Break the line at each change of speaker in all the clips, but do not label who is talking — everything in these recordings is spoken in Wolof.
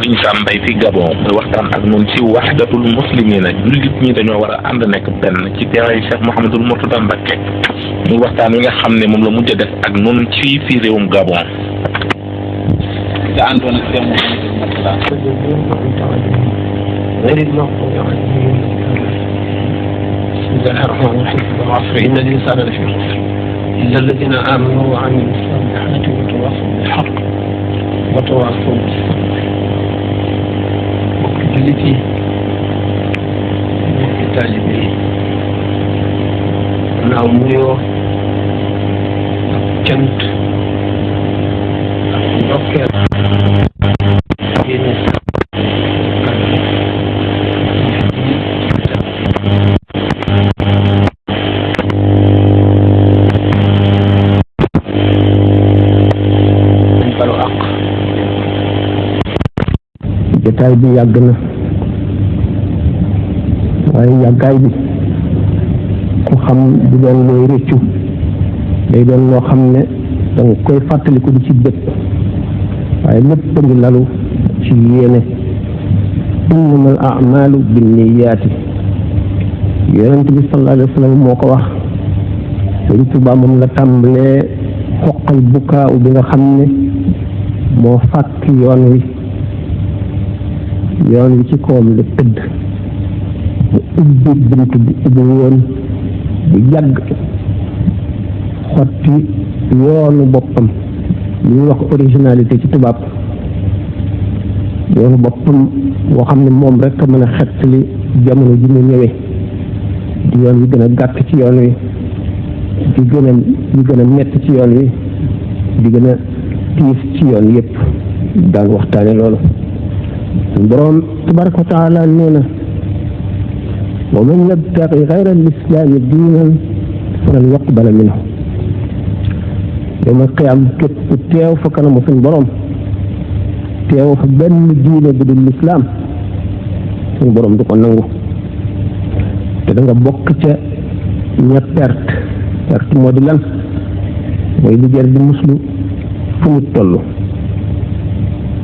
Serigne Sam Mbaye fi Gabon muy waxtaan ak ñun ci wahdatul muslimina jullit ñi dañoo war a ànd nekk benn ci teewaay Cheikh Mouhamadul Mourtada Mbacké muy waxtaan wi nga xam ne moom la mujj a def ak ñun ci fi réewum Gabon. nga àndoon ak Cheikh Mouhamadul Mourtada.
بسم الله الرحمن الرحيم والعصر إن الإنسان لفي خسر إلا الذين آمنوا وعملوا الصالحات وتواصوا بالحق وتواصوا بالصبر mbokki jullit yi mbokki taalibe yi naaw nuyoo ak cant ak ndokkeel yéene jotaay bi yàgg na waaye yàggaay bi ku xam du doon looy rëccu day doon loo xam ne danga koy fàttaliku di ci bët waaye lépp a ngi lalu ci yéene innamal a'maalu binniyaati yonent bi sallallahu alayhi wa sallam moo ko wax Sëriñ Tuubaa moom la tàmbalee xoqal bukaaw bi nga xam ne moo fàkk yoon wi ci kawam la tëdd mu ubbi bunt bi ubbi woon bu yàgg xotti yoonu boppam li ñuy wax originalité ci tubaab yoonu boppam boo xam ne moom rek a mën a xettali jamono ji mu ñëwee di yoon wi gën a gàtt ci yoon wi di gën a metti ci yoon wi di gën a tiis ci yoon yépp daan waxtaane loolu boroom tabaraka wa taala nee na wa man yabtaqi gayra al-islaami diinan falan yuqbala minhu yawmal qiyaama képp ku teew fa kanamu suñ boroom teew fa benn diine bu dul lislaam suñ boroom du ko nangu te da nga bokk ca ña perte moo di lan mooy li jar di muslu fu mu toll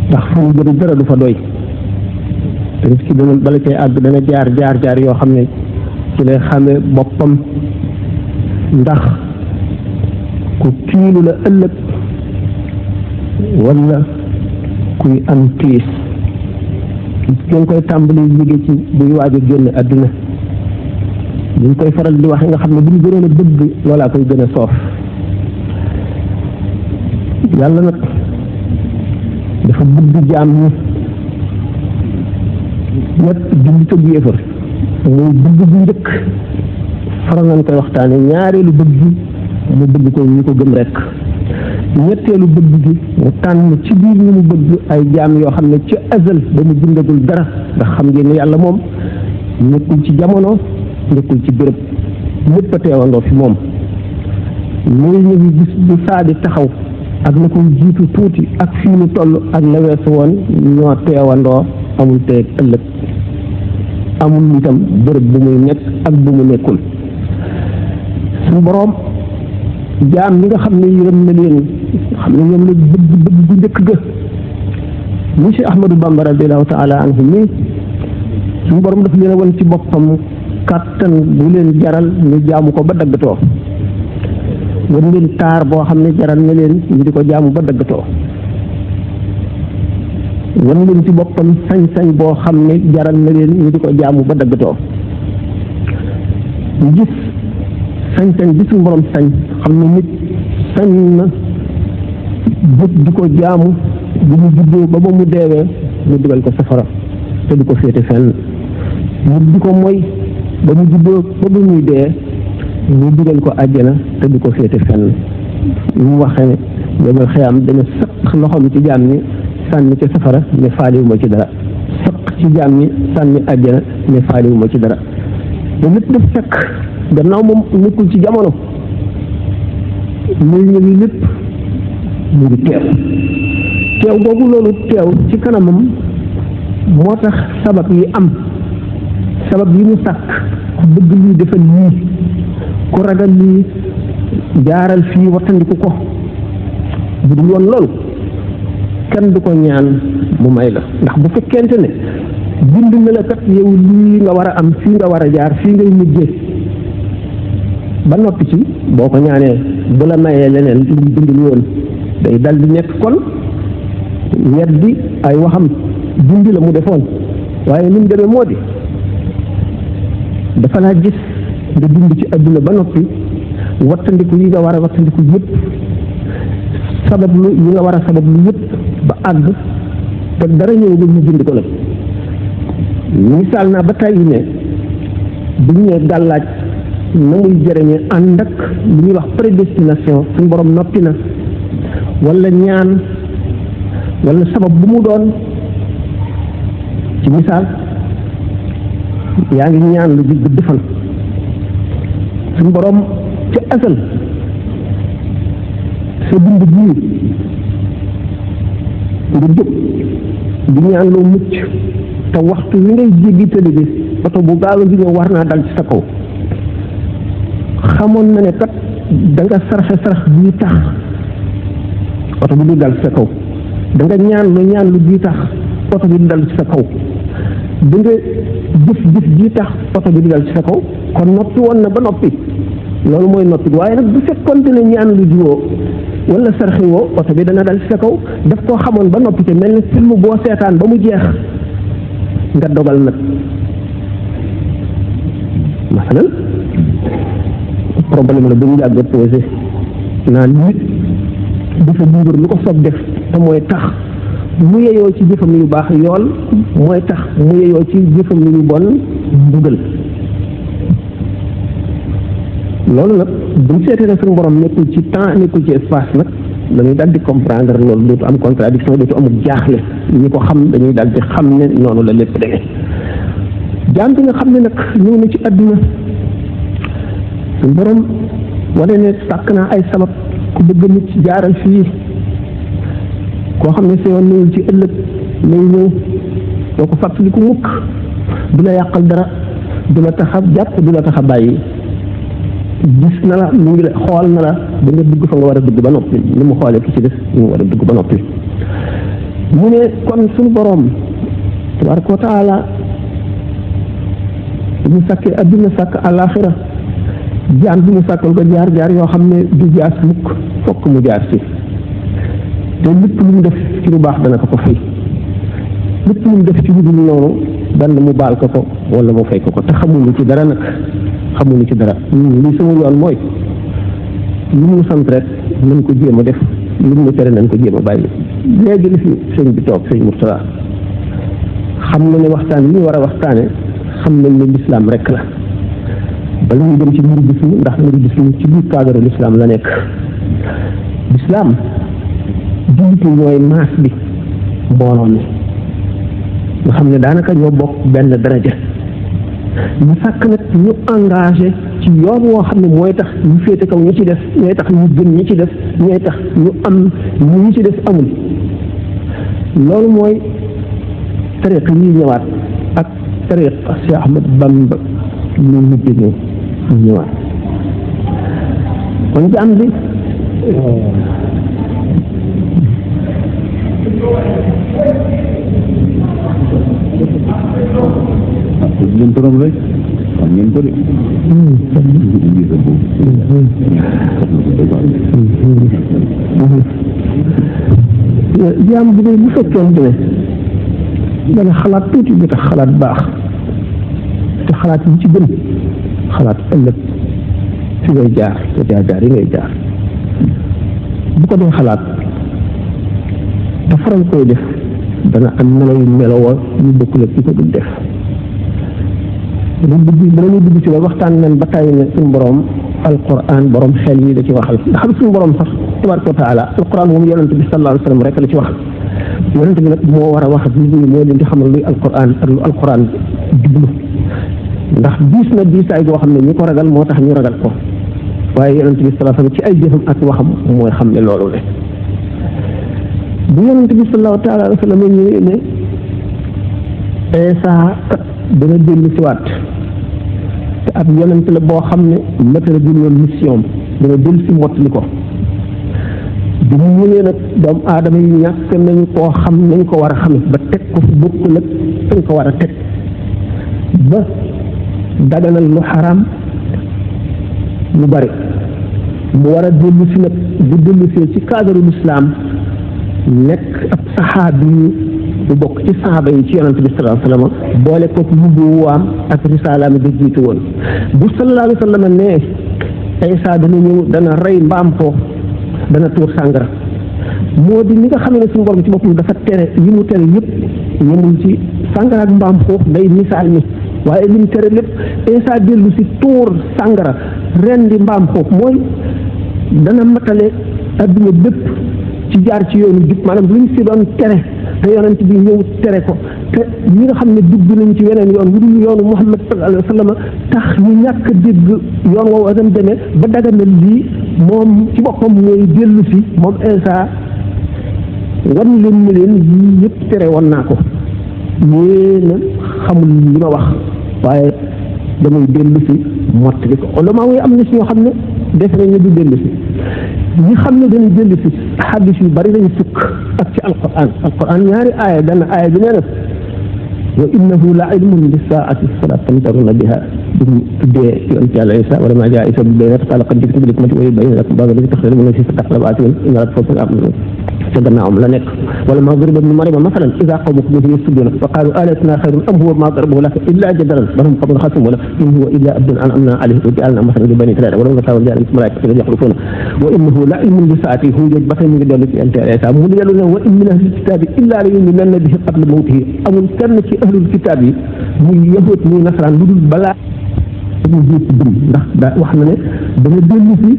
ndax fu mu jëri dara du fa doy te nit ki dana bala cay àgg dana jaar yoo xam ne ci lay xamee boppam ndax ku kiilu la ëllëg wala kuy am tiis ngeen koy tàmbali liggéey ci buy waaj a génn àdduna ñu koy faral di waxe nga xam ne bu ñu gënoon a bëgg loolaa koy gën a soof yàlla nag dafa bëgg jaam ñi ñett jullit ak yéefar muy bëgg bu njëkk faral nañ koy waxtaane ñaareelu bëgg mu bëgg ko ñu ko gëm rek ñetteelu bëgg gi mu tànn ci biir ñu mu bëgg ay jaam yoo xam ne ci azal ba mu bindagul dara ndax xam ngeen ne yàlla moom nekkul ci jamono nekkul ci béréb lépp a teewandoo fi moom muy ñu gis bu saa di taxaw ak na koy jiitu tuuti ak fii nu toll ak la weesu woon ñoo teewandoo amul tey ëllëg amul itam bërëb bu muy nekk ak bu mu nekkul suñu boroom jaam ñi nga xam ne yërëm na leen xam ne ñoom la bëgg bu njëkk ga monsieur Ahmadou Bamba radiyallahu taala anhu mi suñu boroom daf leen a won ci boppam kàttan bu leen jaral ñu jaamu ko ba daggatoo wan leen taar boo xam ne jaral na leen ñu di ko jaamu ba daggatoo wan leen ci boppam sañ-sañ boo xam ne jaral na leen ñu di ko jaamu ba daggatoo ñu gis sañ-sañ bi suñu borom sañ xam ne nit sañ na bët di ko jaamu bu mu juddoo ba mu deewee mu dugal ko safara te du ko féete fenn nit di ko moy ba mu juddoo ba muy dee mu dugal ko àjjana te du ko féete fenn mu waxee yomal xëyam dana sëq loxoom ci jaam ñi sànni ci safara ne faaliwuma ci dara sëq ci jaam ñi sànni àjjana ne faaliwuma ci dara te lépp daf fekk gannaaw moom nekkul ci jamono muy ñëwi lépp mu ngi teew boobu loolu teew ci kanamam moo tax sabab yi am sabab yi mu sàkk ku bëgg lii defal lii ku ragal lii jaaral fii wattandiku ko bu dul woon loolu kenn du ko ñaan mu may la ndax bu fekkente ne bind na la kat yow lii nga war a am fii nga war a jaar fii ngay mujjee ba noppi ci boo ko ñaanee bu la mayee leneen li mu bindul woon day dal di nekk kon weddi ay waxam dindi la mu defoon waaye ni mu demee moo di dafa laa gis nga dund ci adduna ba noppi wattandiku yi nga war a wattandiku yëpp sabablu yi nga war a sabablu yëpp ba àgg te dara ñëwagul ñu bind ko nag misaal naa ba tàyyi ne bu ñu nee gàllaaj na muy jëriñee ànd ak li ñuy wax prédestination suñu borom noppi na wala ñaan wala sabab bu mu doon ci misaal yaa ngi ñaan lu gudd fan suñu borom ca asal sa dund bii nga jóg di ñaan loo mucc te waxtu wi ngay jéggi tëli bi oto bu gaaw a ngi ñëw war naa dal ci sa kaw xamoon na ne kat da nga sarax bii tax oto bi du dal ci sa kaw da nga ñaan lu bii tax oto bi du dal ci sa kaw da nga jëf bii tax oto bi du dal ci sa kaw kon noppi woon na ba noppi loolu mooy noppi waaye nag bu fekkoonte ne ñaan lu jiwoo wala sarxi woo oto bi dana dal ci sa kaw daf koo xamoon ba noppi te mel ni film boo seetaan ba mu jeex nga dogal nag masalan problème la bu ñu yàgg posé naan nit dafa dundur lu ko soob def te mooy tax mu yeyoo ci jëfam yu baax yool mooy tax mu yeyoo ci jëfam yu bon mbugal loolu nag bu ñu seetee ne suñu borom nekkul ci temps nekkul ci espace nag dañuy daal di comprendre loolu dootu am contradiction dootu amul jaaxle ñi ko xam dañuy daal di xam ne noonu la lépp demee jaam bi nga xam ne nag ñëw na ci àdduna suñu borom wane ne sàkk naa ay sabab ku bëgg nit ci jaaral fii koo xam ne si yoon ñëwul ci ëllëg lay ñëw doo ko fàttaliku mukk du la yàqal dara du la tax a jàpp du la tax a bàyyi gis na la mu ngi la xool na la ba nga dugg fa nga war a dugg ba noppi ni mu xoolee ki ci des ni mu war a dugg ba noppi mu ne kon suñu boroom tabaraka wa taala ñu sàkkee adduna sàkk àllaaxira jaam bi mu sàkkal ko jaar yoo xam ne du jaas mukk fokk mu jaar ci te lépp lu mu def ci lu baax dana ko fay lépp lu mu def ci lu dul noonu benn mu baal ko wala mu fay ko te xamuñu ci dara nag xamuñu ci dara li sama yoon mooy lu mu sant rek nañ ko jéem a def lu mu tere nañ ko jéem a bàyyi léegi li fi sëñ bi toog sëñ Mourtala xam na ne waxtaan li ñu war a waxtaane xam nañ ne lislaam rek la bala ñu dem ci mouridisme ndax mouridisme ci biir cadre lislaam la nekk lislaam jullit ñi ñooy maas bi mbooloo mi nga xam ne daanaka ñoo bokk benn daraja ñu sàkk nag ñu engagé ci yoon woo xam ne mooy tax ñu féete kaw ñi ci def ñooy tax ñu gën ñi ci def ñooy tax ñu am ñi ci def amul loolu mooy tariq yi ñëwaat ak tariq Cheikh Ahmad Bamba ñu mujj ñëwaat kon jaam bi
ngeen borom rek xam ngeen ko de
jaam bi bu fekkoon demee dana xalaat tuuti bi tax xalaat baax te xalaat yi ci gën xalaat ëllëg fi ngay jaar te jaar yi ngay jaar bu ko dee xalaat te faral koy def dana am melo yu melowoo ñu bokkul ak ci ko dul def danañu dugg ci loolu waxtaan nañ ba tàyyi ne suñu borom alquran borom xel yi da ci waxal nga xam suñu borom sax tabaraka wa taala alquran moom yonent bi sallallahu alayhi wa sallam rek la ci waxal yonent bi nag moo war a wax ak nit ñi moo leen di xamal luy alquran ak lu alquran jublu ndax diis na diisaay goo xam ne ñi ko ragal moo tax ñu ragal ko waaye yonent bi sallallahu alayhi wa sallam ci ay jëfam ak waxam mooy xam ne loolu le bu yonent bi sallallahu taala alayhi wa sallam ñëwee ne Isa kat dana dellu si waat te ab yonent la boo xam ne matala gul woon mission dana dellu si mottali ko bi ñu ñëwee nag doomu aadama yi ñàkk nañu koo xam nañ ko war a xame ba teg ko fi bokk nag fañ ko war a teg ba daganal lu xaraam lu bari mu war a dellu si nag bu dellu see ci cadre l'islam nekk ab saxaabi yi bu bokk ci saxaaba yi ci yonante bi sallallahu alayhi wa sallam boole ko nubuwaam ak risaalaam bi jiitu woon bu sallallahu alayhi wa sallam ne Isa dana ñëw dana rey mbaam foofu dana tuur sàngara moo di ni nga xam ne suñu borom ci boppam dafa tere yi mu tere yëpp yemul ci sàngara ak mbaam foofu day misaal mi waaye li mu tere lépp Isa dellu si tuur sàngara ren di mbaam foofu mooy dana matale adduna bépp ci jaar ci yoonu jub maanaam lu ñu si doon tere te yonent bi ñëw tere ko te ñi nga xam ne dugg nañ ci weneen yoon wu dul yoonu Muhammad sallallahu alayhi wa sallam tax ñu ñàkk a dégg yoon woowu adam demee ba daganal lii moom ci boppam mooy dellu si moom Isa wan leen ni leen yii yëpp tere woon naa ko yéena xamul li ma wax waaye damay dellu si mottali ko ulama yi am na si ñoo xam ne def nañ ne du dellu si ñi xam ne dañuy dellu si xaddis yu bari lañu sukk ak ci alquran ñaari aaya benn aaya bi nee na wa innahu la ilmun li saati fala tamtaruna biha duñ tuddee yonent yàlla Isa wala ma jaa Isa bi bayyinati qala qad ji'tukum bil hikmati wa yubayyinu lakum ba'da allati takhtalifuna fihi fattaqu inna rabbakum ca gannaawam la nekk wala ma duriba ibnu Maryama masalan iza qawmuka bihi yasjuduuna fa qaalu aalatunaa xayrun am huwa maa darabahu laka illaa jadalan bal hum qawmun xaasimuun in huwa illaa abdun an'amnaa alayhi wa ja'alnaa masalan li banii Israa'iila wa lahu masalan ja'alnaa malaa'ikatan yaxlufuuna wa innahu la ilmun li saa'atihi hu ba tey mu ngi dellu ci yonent Isa mu dellu ne wa in min ahlil kitaabi illaa la yu'minanna bihi qabla mawtihi amul kenn ci ahlul kitaab yi muy yahud muy nasaraan lu dul balaa mu jiit ci dund ndax daa wax na ne dana dellu si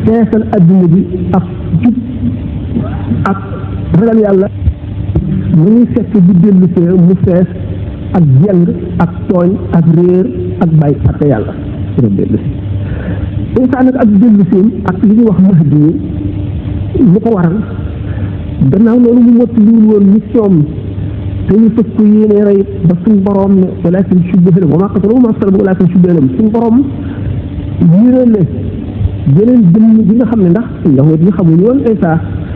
feesal adduna bi ak jub ak ragal yàlla mu ñuy fekk bu dellu see mu fees ak jeng ak tooñ ak réer ak bàyyi fàtte yàlla dina dellu si Isa nag ak dellu seem ak li ñuy wax mahdi yi lu ko waral gannaaw loolu mu mott liwul woon mission te ñu fëkk ko yéene rey ba suñ borom ne walaakin shubbiha lahum wa maa qataluuhu wa maa salabuuhu walaakin shubbiha lahum suñ borom yéene yeneen jëmm bi nga xam ne ndax yahud yi xamuñu woon Isa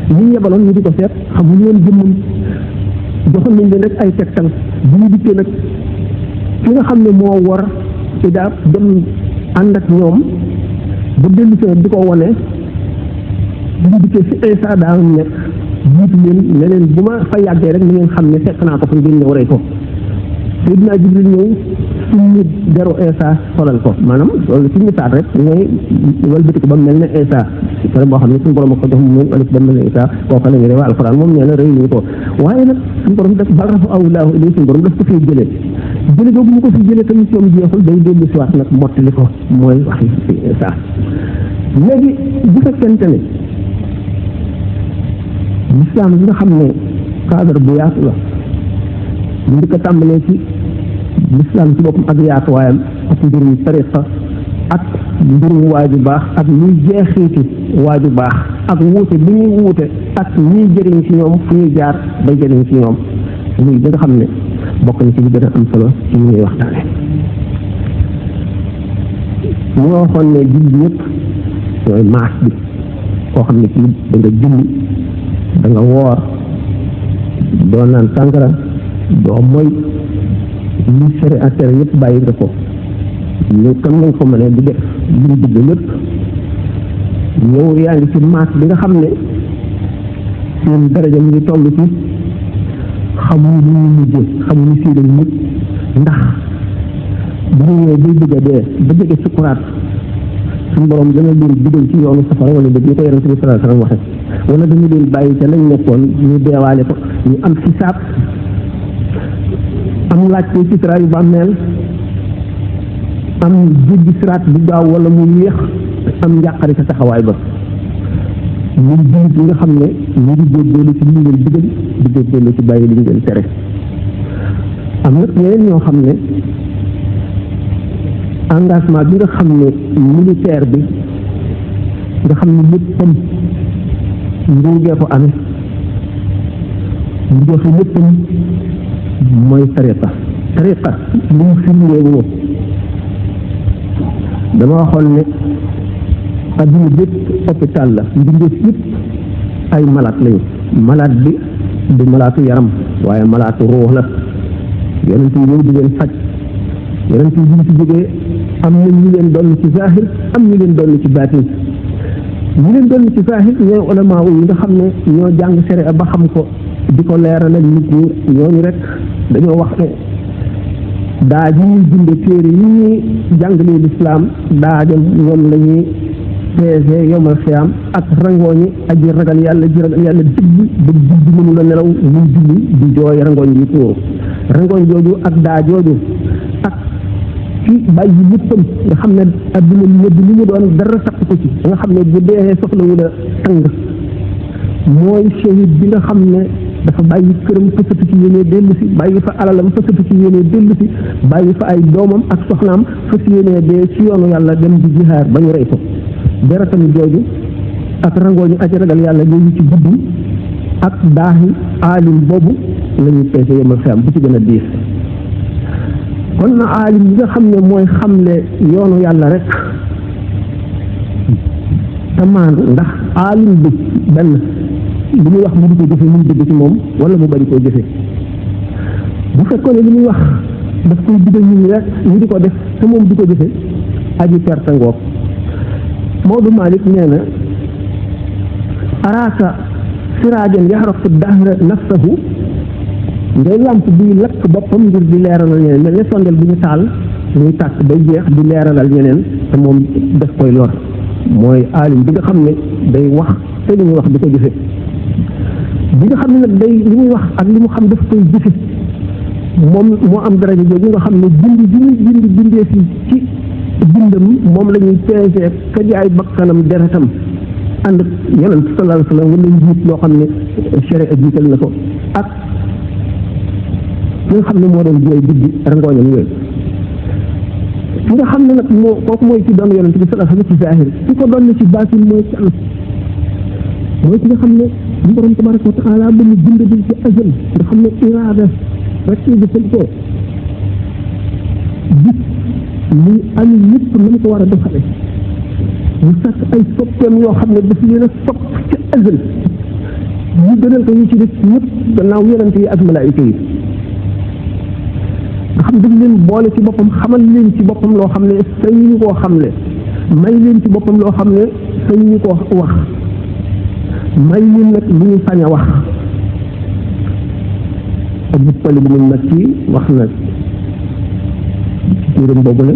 ñu yebaloon ñu di ko seet xamuñu woon jëmmam joxoon nañ leen rek ay tegtal bu ñu dikkee nag ki nga xam ne moo war ci daa dem ànd ak ñoom ba dellu see di ko wane bu ñu dikkee si Isa daa nekk jiitu leen ne leen bu ma fa yàggee rek ni ngeen xam ne fekk naa ko fa ngeen ñëw rey ko Seydina Jibril ñëw suñu deru Isa solal ko maanaam loolu ci misaal rek mooy walbati ko ba mu mel ne Isa pare boo xam ne suñu borom a ko jox mu wala ba mu mel ne Isa kooka la ñu rewa alquran moom nee na rëy ñu ko waaye nag suñu borom def bal rafa awlaahu ilay suñu borom daf ko fiy jëlee jële boobu mu ko fi jëlee tamit soom jeexul day dellu si waat nag mottali ko mooy waxi si Isa léegi bu fekkente ne lislaam bi nga xam ne cadre bu yaatu la ñu di ko tàmbalee ci lislaam ci boppam ak yaatuwaayam ak mbirum tariqa ak mbirum waaju baax ak luy jeexiiti waaju baax ak wuute bi ñuy wuute ak ñuy jëriñ ci ñoom fu ñuy jaar ba jëriñ ci ñoom muy da nga xam ne bokk na ci li gën a am solo ci ñuy waxtaane mu nga waxoon ne julli ñëpp ñooy maas bi koo xam ne kii da nga julli da nga woor doo naan sàngara doo moy li sere a tere yëpp bàyyi nga ko ñu kam nga ko mënee di def li mu bëgg lépp yow yaa ngi ci maas bi nga xam ne seen daraja mu ngi toll ci xamuñu lu ñu mujjee xamuñu sii lañ mujj ndax bu ñu ñëwee bay bëgg a dee ba jege sukuraat suñu borom dana leen dugal ci yoonu safara wala dëgg ñu ko yonent bi sallallahu alayhi wasallam waxe wala dañu leen bàyyi ca lañ nekkoon ñu deewaale ko ñu am xisaab am laaj ko ci siraat yu bàmmeel am jéggi siraat bu gaaw wala mu yéex am njàqari sa taxawaay ba ñun jullit yi nga xam ne ñu ngi góorgóorlu ci li ñu leen digal di góorgóorlu ci bàyyi li ñu leen tere am nag ñeneen ñoo xam ne engagement bi nga xam ne militaire bi nga xam ne léppam nguurgee ko amee mu joxe léppam mooy tariqa lu mu firndee woo dama waxoon ne adduna bépp hôpital la mbindeef yëpp ay malaat lañu malaat bi du malaatu yaram waaye malaatu ruux la yonent yi ñëw di leen faj yonent yi ñu ci jógee am na ñu leen doon ci zahir am ñu leen doon ci baatin ñu leen doon ci zahir ñooy ulama yi nga xam ne ñoo jàng sere ba xam ko di ko leeralal nit ñi ñooñu rek dañoo wax ne daa ji ñuy binde téere yi ñuy jàngalee lislaam daajam ñoom la ñuy peese yomal xiyaam ak rangooñi aji ragal yàlla digg ba guddi mënu la nelaw muy julli di jooy rangooñ yi tuuru rangooñ jooju ak daa jooju ak ci bàyyi léppam nga xam ne adduna ñëpp li mu doon dara sakk ko ci nga xam ne bu dee soxlawu la sang mooy shahid bi nga xam ne dafa bàyyi këram fësatu ci yéene dellu si bàyyi fa alalam fësatu ci yéene dellu si bàyyi fa ay doomam ak soxnaam fas yéene dee ci yoonu yàlla dem di jihaar ba ñu rey ko deretam jooju ak rangooñu aji ragal yàlla ñooñu ci guddi ak daaxi aalim boobu la ñuy peese yemal fi am bu ci gën a diis kon na aalim yi nga xam ne mooy xamle yoonu yàlla rek te maandu ndax aalim bi benn li muy wax mu di ko jëfe muy dëgg ci moom wala mu bari koo jëfe bu fekkoon ne li muy wax daf koy digal ñu rek ñu di ko def te moom di ko jëfe aji perte ngoog Maodo Malick nee na araaka siraajan yaxrafu dahra nafsahu ngay làmp buy lakk boppam ngir di leeralal ñeneen mel ne sondel bu ñu taal muy tàkk day jeex di leeralal ñeneen te moom daf koy lor mooy aalim bi nga xam ne day wax te li muy wax di ko jëfe bi nga xam ne nag day li muy wax ak li mu xam daf koy jëfe moom moo am daraja jooju nga xam ne bind bi muy bindee fi ci bindam moom la ñuy peese ka jaay bakkanam deretam ànd ak yonent sallallahu alayhi wa sallam wala njiit loo xam ne sharia jiital na ko ak ki nga xam ne moo doon jooy guddi rangooñam yooyu ki nga xam ne nag moo kooku mooy ci doon yonent bi sallallahu alayhi wa sallam ci zahir ki ko doon ci baatin mooy ci am mooy ki nga xam ne bu borom tabaraka wa taala ba mu bind bi ci azal nga xam ne iraada rek ci jëfandikoo gis muy am lépp na mu ko war a doxale mu sàkk ay soppeem yoo xam ne daf leen a sopp ci azal ñu gënal ko ñu ci def ñëpp gannaaw yonent yi ak malaayika yi nga xam dañ leen boole ci boppam xamal leen ci boppam loo xam ne sañuñu koo xamle may leen ci boppam loo xam ne sañuñu koo wax may leen nag lu ñu sañ a wax Abu Talib bu mu nag ci wax na ci téeram boobu ne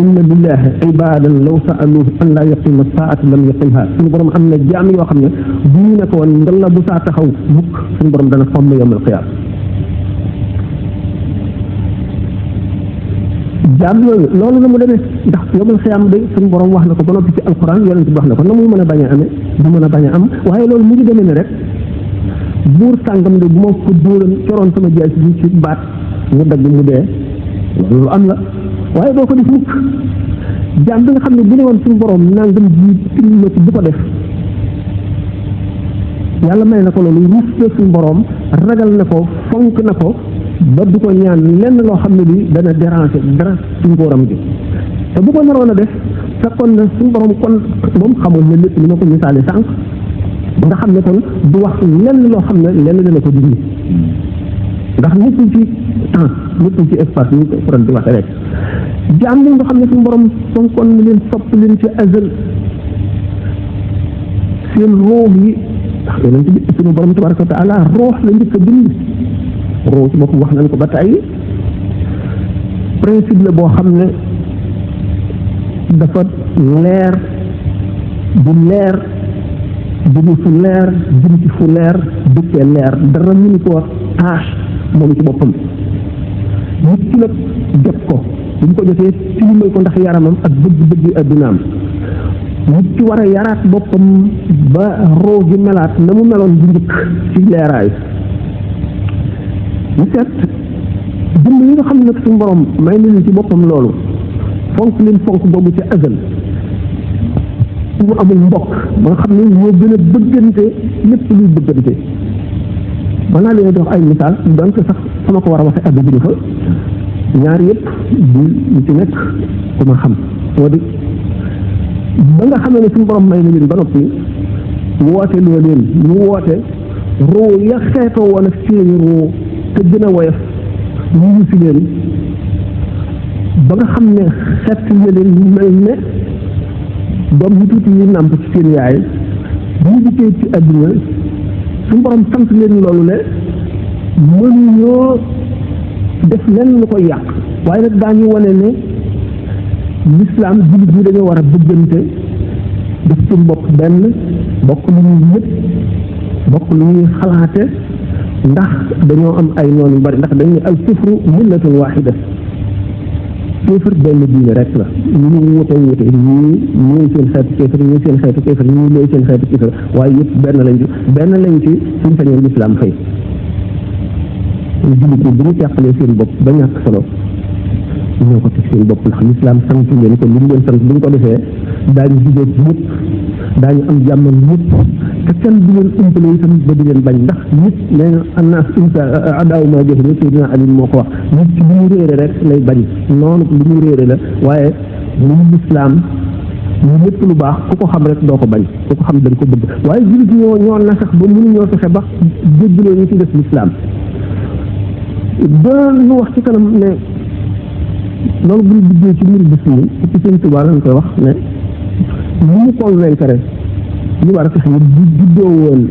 inna lillahi ibadan law sa'aluhu an laa yaqima saa'ata lam yaqimha suñu borom am na jaam yoo xam ne bu ñu ne ko woon ndal la bu saa taxaw mukk suñu borom dana fomm yawmal qiyaama jaam loolu la mu demee ndax yawmal qiyaama day suñu borom wax na ko ba noppi ci alquran yonent bi wax na ko na muy mën a bañ a amee du mën a bañ a am waaye loolu mu ngi demee ne rek buur sàngam de bu ma ko dóoran coroon sama jaay si ci baat mu dagg mu dee loolu am la waaye doo ko def mukk jaam bi nga xam ne bu ne woon suñu borom nangam ji ma ci du ko def yàlla may na ko loolu ruus na suñu borom ragal na ko fonk na ko ba du ko ñaan lenn loo xam ne lii dana déranger dara ci ngóoram gi te bu ko naroon a def fekkoon na suñu borom kon moom xamoon na lépp li ma ko misaale sànq ba nga xam ne kon du wax lenn loo xam ne lenn dana ko dindi ndax nekkul ci temps nekkul ci espace ni ñu koy faral di waxe rek jaam ñi nga xam ne suñu borom fonkoon na leen sopp leen ci azal seen ruux yi ndax yonent bi suñu borom tabaraka wa taala ruux la njëkk a bind ruux ci boppam wax nañ ko ba tey principe la boo xam ne dafa leer du leer dugg fu leer jëm ci fu leer dëkkee leer dara mënu ko tâche moom ci boppam nit ki nag jot ko bu ñu ko jotee tilimal ko ndax yaramam ak bëgg-bëgg addunaam nit ki war a yaraat boppam ba roo gi melaat na mu meloon bu njëkk ci leeraay ñu seet dund yi nga xam ne nag suñu borom may na leen ci boppam loolu fonk leen fonk boobu ci azal mu amul mbokk ba nga xam ne ñoo gën a bëggante lépp luy bëggante mën naa leen jox ay misaal donc sax sama ko war a waxee àgg bi fa ñaar yëpp du lu ci nekk ku ma xam moo di ba nga xamee ne suñu borom may na leen ba noppi woote loo leen ñu woote ruu ya xeetoo woon ak seeni ruu te gën a woyof ñu ngi fi leen ba nga xam ne xett na leen ñu mel ne doom yu tuuti yi nàmp ci seen yaay bu ñu dikkee ci àdduna su borom sant leen loolu le mënuñoo def lenn lu koy yàq waaye nag daañu wane ne lislaam jullit ñi dañoo war a bëggante def ci bopp benn bokk lu ñuy yëpp bokk lu ñuy xalaate ndax dañoo am ay noonu yu bari ndax dañuy al kufru millatun waxida kéefar benn diine rek la ñu wute ñii seen xeetu kéefar ñii seen xeetu kéefar ñii looy seen xeetu kéefar waaye yëpp benn lañ ci suñ sañoon lislaam fay jullit ñi bu ñu teqalee seen bopp ba ñàkk solo ñoo ko teg seen bopp ndax lislaam sant leen ko li mu leen sant bu ñu ko defee daañu jugee ñëpp daañu am jàmm ñëpp te kenn du leen umpale itam ba di leen bañ ndax nit nee na annaas insa adaaw maa jëf ni Seydina Ali moo ko wax nit ci li mu réere rek lay bañ noonu li mu réere la waaye muy lislaam ñu lépp lu baax ku ko xam rek doo ko bañ ku ko xam dañ ko bëgg waaye jullit ñoo nasax ba mënuñoo fexe ba jéggaloo ñu ci def lislaam dañu wax ci kanam ne loolu bu ñu duggee ci mbir bis mi ci Sëñ Tuubaa lañ koy wax ne li ñu convaincre ñu war a fexe ne bu juddoo woon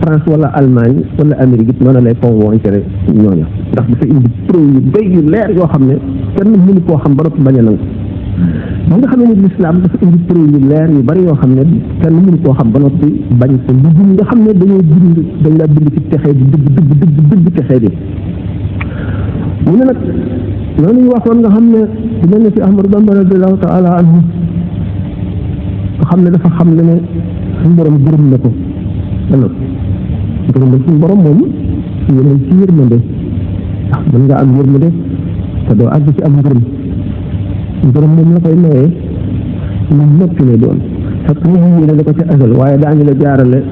France wala Allemagne wala Amérique it noonu lay convaincre ñooñu ndax dafa indi preuve yu doy yu leer yoo xam ne kenn mënu koo xam ba noppi bañ a nangu ñi nga xam ne lislaam dafa indi preuve yu leer yu bari yoo xam ne kenn mënu koo xam ba noppi bañ ko lu dul nga xam ne dañ la bind ci texee di dëgg texee di mu ne nag noonu ñu waxoon nga xam ne du mel ne si Ahmadu Bamba radiyallahu taala anhu nga xam ne dafa xam ne ne suñu borom gërëm na ko ëllëg gërëm na suñu borom moom yeneen ci yërmande ndax mën nga am yërmande te doo àgg ci am ngërëm moom la koy mayee lu noppi lay doon fekk mu yéene la ko ca asal waaye daañu la jaarale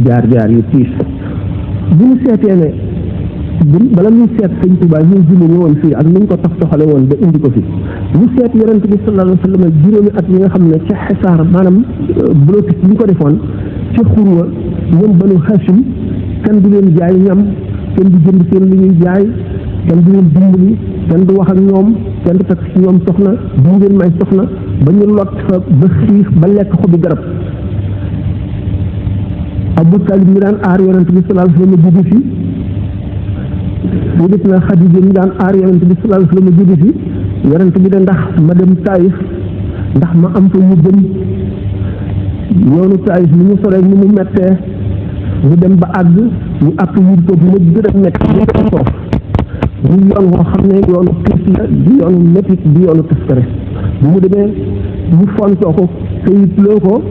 jaar yu tiis bu ñu seetee ne bala muy seet Sëñ Tuubaa ñu julli ñu woon fii ak ni ñu ko toxale woon ba indi ko fi ñu seet yonent bi sallallahu alayhi wa sallam juróomi at yi nga xam ne ca xisaar maanaam blocus bi ñu ko defoon ca xurwa ñoom Banu Hashim kenn du leen jaay ñam kenn du jënd seen li ñuy jaay kenn du leen dimbali kenn du wax ak ñoom kenn du takk ci ñoom soxna du ngeen may soxna ba ñu lot fa ba xiif ba lekk xobi garab Abu Talib mi daan aar yonent bi sallallahu alayhi wa sallam jóge fi Sayyidatuna Xadiija mi daan aar yonent bi sallallahu alayhi wa sallam jóge fi yonent bi de ndax ma dem Taayif ndax ma am fa ñu gën yoonu Taayif ni mu soree ni mu mettee ñu dem ba àgg ñu àpp yir ko bu ma gën a metti ñu gën a soof ñu yoon woo xam ne yoonu tiis la di yoonu métti di yoonu taskare bu mu demee ñu fontoo ko këyitloo ko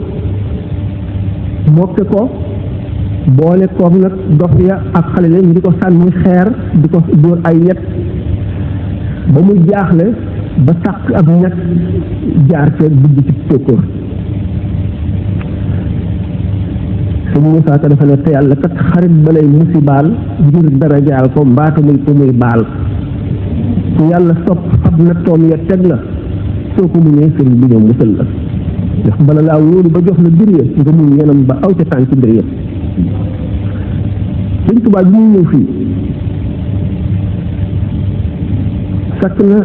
mokke ko boole koog nag dox ya ak xale la ñu di ko sànni xeer di ko dóor ay yet ba muy jaaxle ba sàq ak ñag jaar ca dugg ci tóokóor sëñ Moussa Ka dafa ne te yàlla kat xarit ba lay musibaal ngir dara jaal ko mbaata muy ko muy baal ku yàlla sopp fab na toom ya teg la soo ko muñee sëriñ bi ñëw musal la ndax bala laa wóolu ba jox la mbir ya nga muñ yenam ba aw ca tànk mbir ya Sëñ Tuubaa bi ñuy ñëw fii sakk na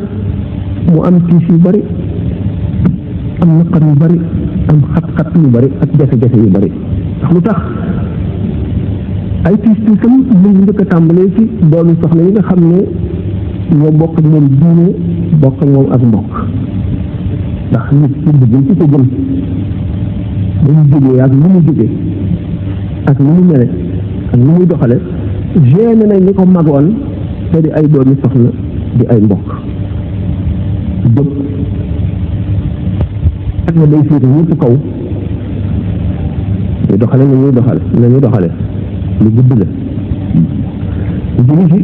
mu am tiis yu bari am naqar yu bari am xat-xat yu bari ak jafe-jafe yu bari ndax lu tax ay tiisam mu ngi njëkk a tàmbalee ci doomi soxna yi nga xam ne ñoo bokk ak moom diine bokk ak moom ak mbokk ndax nit ci bëggul ci ko gën dañu jógee ak ni mu jógee ak ni mu mele ak ni muy doxale génne nañ ñi ko magoon te di ay doomi soxna di ay mbokk jóg ak na day féete ñëpp kaw ñu doxale nañuy doxale lu gudd la jëli fi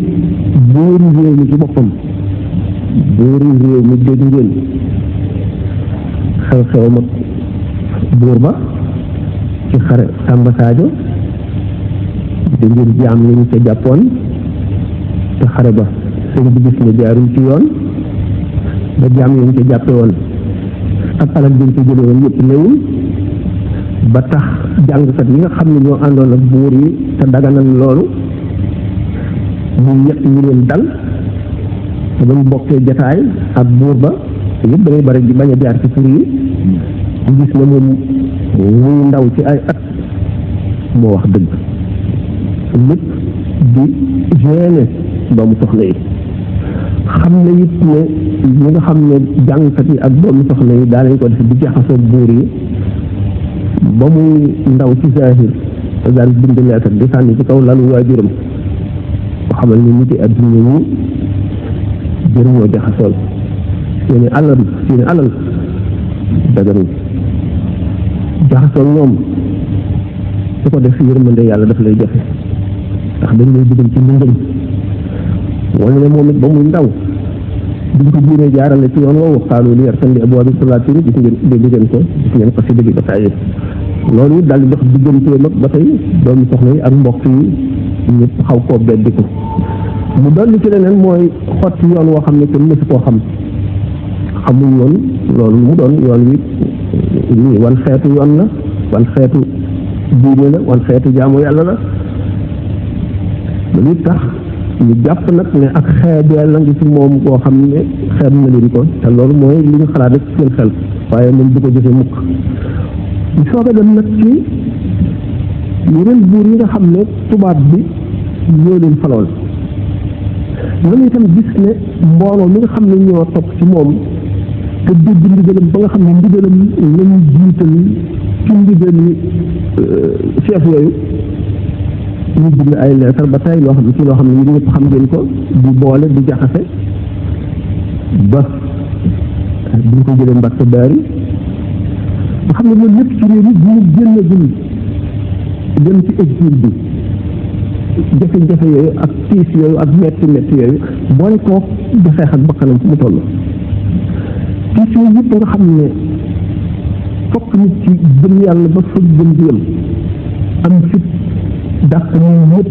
bóori réew mi ci boppam bóori réew mi dégg ngeen xew-xew mag buur ba ci xare Samba Sadio di ngir jaam li ñu ca jàppoon te xare ba sëñ bi gis ne jaarul ci yoon ba jaam yi ñu ca jàppe woon ak alal bi ñu ca jële woon yëpp néewul ba tax jàngkat yi nga xam ne ñoo àndoon ak buur yi te daganal loolu ñu ñett ñu leen dal te bañ bokkee jataay ak buur ba yëpp damay bari di bañ a jaar ci tur yi ñu gis ne moom muy ndaw ci ay at moo wax dëgg lépp di gêné doomu soxna yi xam ne it ne ñi nga xam ne jàngkat yi ak doomu soxna yi daa nañ ko def di jaxasoo buur yi ba muy ndaw ci zahir daan bind leetar di sànni ci kaw lalu waajuram ko xamal ni nit yi adduna ñi jëriñoo jaxasool seeni alal dagaruñ jaxasool ñoom su ko def yërmande yàlla daf lay jafe ndax dañ lay dugal ci ndëngëm wala ne moom it ba muy ndaw duñ ko jiiree jaarale ci yoon woowu xaalu li yarkan li abwaabi salaatin gis ngeen ko si dëgg ba tàyyi loolu it daal di dox digganteem ak ba tey doomi soxna yi ak mbokk yi ñëpp xaw koo beddiku mu dolli ci leneen mooy xotti yoon woo xam ne kenn mësu koo xamuñ woon loolu mu doon yoon wi wan xeetu yoon la wan xeetu diine la wan xeetu jaamu yàlla la lu tax ñu jàpp nag ne ak xeebeel la ngi ci moom koo xam ne xeeb na leen ko te loolu mooy li ñu xalaat rek seen xel waaye moom du ko jëfe mukk ñu soog a dem nag ci yeneen buur yi nga xam ne tubaab bi ñoo leen falool ñooñu itam gis ne mbooloo mi nga xam ne ñoo topp ci moom te dégg ndigalam ba nga xam ne ndigalam lañu jiital ci ndigali chef yooyu ñu bind ay leetar ba tey loo xam ne ci loo xam ne ñu ñëpp xam ngeen ko di boole di jaxase ba duñ ko jëlee Mbàkke Baari nga xam ne loolu lépp ci réew mi bu ñu génnagul dem ci exil bi jafe-jafe yooyu ak tiis yooyu ak metti yooyu boole koo di xeex ak bakkanam fu mu toll tiis yooyu yëpp nga xam ne fokk nit ci gëm yàlla ba fa gëm di yëm am fit dàq ñu ñëpp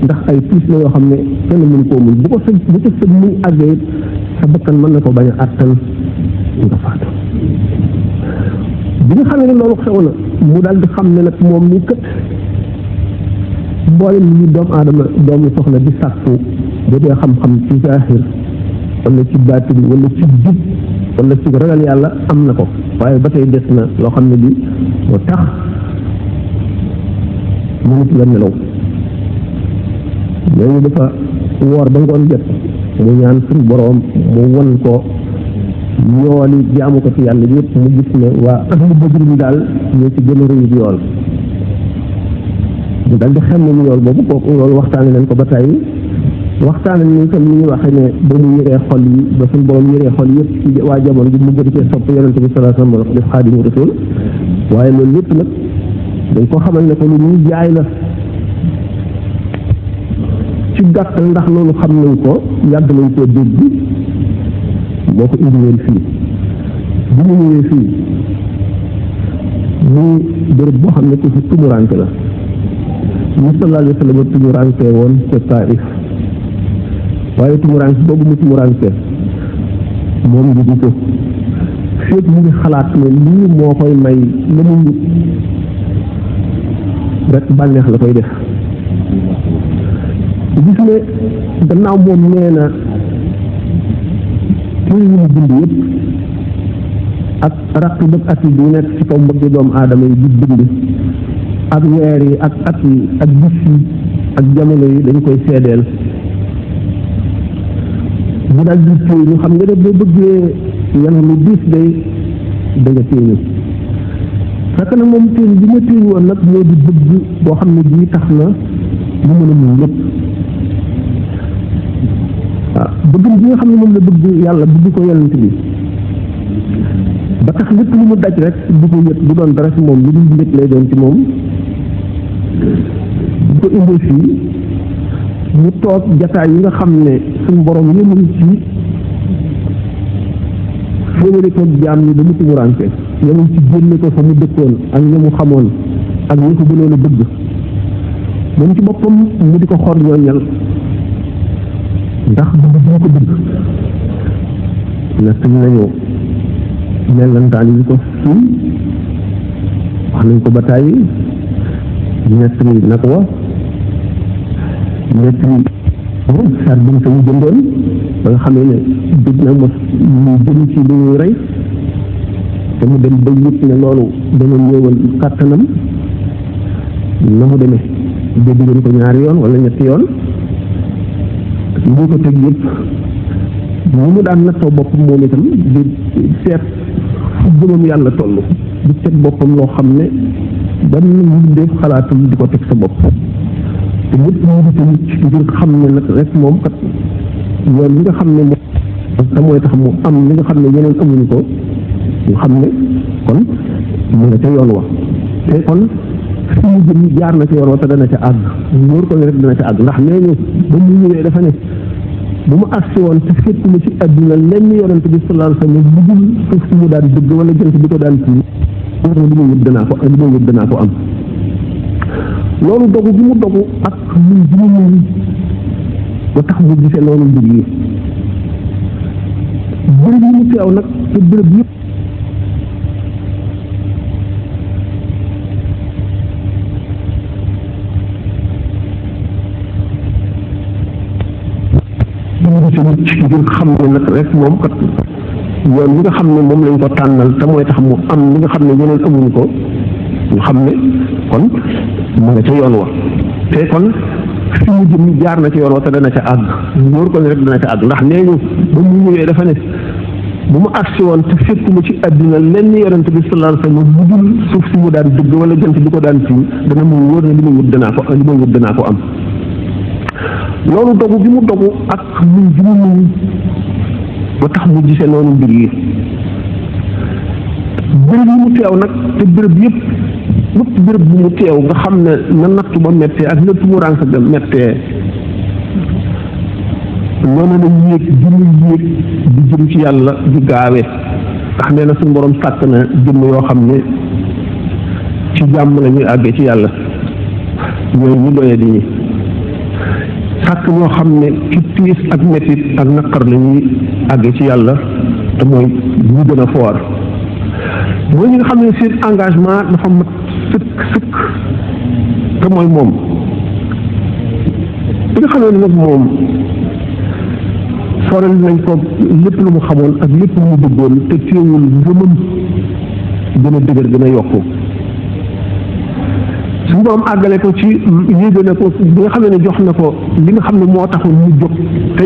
ndax ay tiis la yoo xam ne kenn mënu koo muñ bu ko sa muñ àggee sa bakkan mën na ko bañ a àttan nga faatu bi nga xam ne loolu xew na mu daal di xam ne nag moom ni kët mboolem li doomu aadama doomu soxla di sàkku bu dee xam-xam ci zahir wala ci baatin wala ci jub wala ci ragal yàlla am na ko waaye ba tey des na loo xam ne bi moo tax mënut la nelaw léegi dafa woor ba ngoon jot mu ñaan suñu boroom mu won ko yooli jaamu ko ci yàlla yëpp mu gis ne waa ahlu badr bi daal ñoo ci gën a rëy yool mu dal di xam ne yool boobu kooku loolu waxtaane nañ ko ba tey waxtaane nañ tam ni ñuy waxee ne ba mu yëree xol yi ba suñu boroom yëree xol yëpp ci waa jamono bi mu gën cee sopp yonente bi sallallahu alayhi wa sallam def xaadimu rasul waaye loolu lépp nag dañ ko xamal ne ko lu ñuy jaay la ci gàttal ndax loolu xam nañ ko yàgg nañ koo dégg moo ko indiweel fii bu ñu ñëwee fii muy béréb boo xam ne ku fi tumuranke la ñu sallallahu alayhi wa sallam tumuranke woon ca Taif waaye tumuranke boobu mu tumuranke moom ngi di ko féet mu ngi xalaat ne lii moo koy may la mu rek bànneex la koy def gis ne gannaaw moom nee na téere yi mu bind yëpp ak raq bëgg at yi di nekk ci kaw mbëgg doomu aadama yi di bind ak weer yi ak at yi ak bis yi ak jamono yi dañ koy seedeel bu daal di téye ñu xam nga ne boo bëggee yan lu diis day da nga téye fekk na moom téye bi ma téye woon nag moo di bëgg boo xam ne bii tax na mu mën a muñ lépp waaw bëgg bi nga xam ne moom la bëgg yàlla bëgg ko yonent bi ba tax lépp lu mu daj rek du ko yëg du doon dara ci moom lu dul mbég lay doon ci moom bu ko indee fii mu toog jataay yi nga xam ne suñu borom yëmul ci féewale ko jaam ñi ba mu tumuraanke yëmul ci génne ko fa mu dëkkoon ak ña mu xamoon ak ñi ko gënoon a bëgg moom ci boppam mu di ko xor ñooñal ndax bëgg bu ko bëgg nekk nañu mellantaan yi ko suñ wax nañ ko ba tàyyi nettali nag wa nettali saat bi sa mu jëndoon ba nga xamee ne dëgg na mos ñu jëm ci li ñuy rey te mu dem ba yëpp ne loolu dana néewal kàttanam na mu demee dégg ngeen ko ñaari yoon wala ñetti yoon ñu ko teg yëpp ñu mu daan nattoo boppam moom itam di seet fu gëmam yàlla toll di teg boppam loo xam ne ban ñu def xalaatul di ko teg sa bopp te lépp ñu di tamit ngir xam ne nag rek moom kat yoon li nga xam ne moom te mooy tax mu am li nga xam ne yeneen amuñu ko ñu xam ne kon mu nga ca yoon wa te kon fi mu jëm jaar na ca yoon wa te dana ca àgg wóor ko ne rek dana ca àgg ndax nee ñu ba mu ñëwee dafa ne bu mu agsi woon te fekk na ci àdduna lenn yonent bi sallallahu alayhi wa sallam lu dul suuf si mu daan dëgg wala jant bi ko daan kii li ma yëg danaa ko am loolu dogu bi mu dogu ak muñ bi mu muñ ba tax mu gisee noonu mbir yi bërëb yi mu teew nag te bërëb yëpp ngir xam ne nag rek moom kat yoon li nga xam ne moom lañ ko tànnal te mooy tax mu am li nga xam ne yeneen amuñu ko ñu xam ne kon mu nga ca yoon wa te kon fi mu jëm jaar na ca yoon wa te dana ca àgg wóor ko ne rek dana ca àgg ndax nee ñu ba mu ñëwee dafa ne bu mu agsi woon te fekkuma ci àddina lenn yonent bi sallallahu alayhi wa sallam lu dul suuf si mu daan dëgg wala jant bi ko daan tiim dana mu wóor ne li ma wut danaa ko am loolu dogu bi mu dogu ak muñ bi mu muñ ba tax mu gisee noonu mbir yi bërëb yi mu teew nag te bërëb yëpp bërëb bu mu teew nga xam ne na nattu ba mettee ak na tumuraanke ga mettee noonu la yéeg di mu yéeg di jëm ci yàlla di gaawe ndax nee na suñu borom sàkk na jëmm yoo xam ne ci jàmm la ñuy àggee ci yàlla ñooy ñu doyee di ñi sàkk ñoo xam ne ci tiis ak mettit ak naqar la ñuy àggee ci yàlla te mooy ñu gën a foor mooy ñi nga xam ne seen engagement dafa mat sëkk te mooy moom bi nga xam ne nag moom soral nañ ko lépp lu mu xamoon ak lépp lu mu bëggoon te teewul ngëmam gën a dëgër gën a yokku suñu borom àggale ko ci yéege na ko bi nga xam ne jox na ko li nga xam ne moo taxoon mu jóg te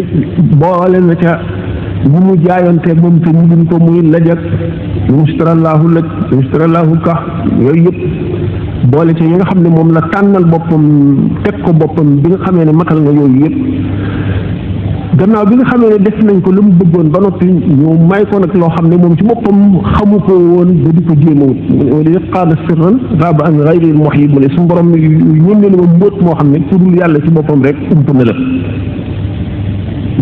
boole na ca ñu mu jaayoonteeg moom te ñu ngi ko muy lajak mustarallahu ka yooyu yëpp boole ci yi nga xam ne moom la tànnal boppam teg ko boppam bi nga xamee ne matal nga yooyu yëpp gannaaw bi nga xamee ne def nañ ko lu mu bëggoon ba noppi ñu may ko nag loo xam ne moom ci boppam xamu ko woon ba di ko jéem a wut wala yëpp qaala sirran raaba an ghayril muhyi mu ne suñu borom yónnee na ma mbóot moo xam ne pour yàlla ci boppam rek ump na la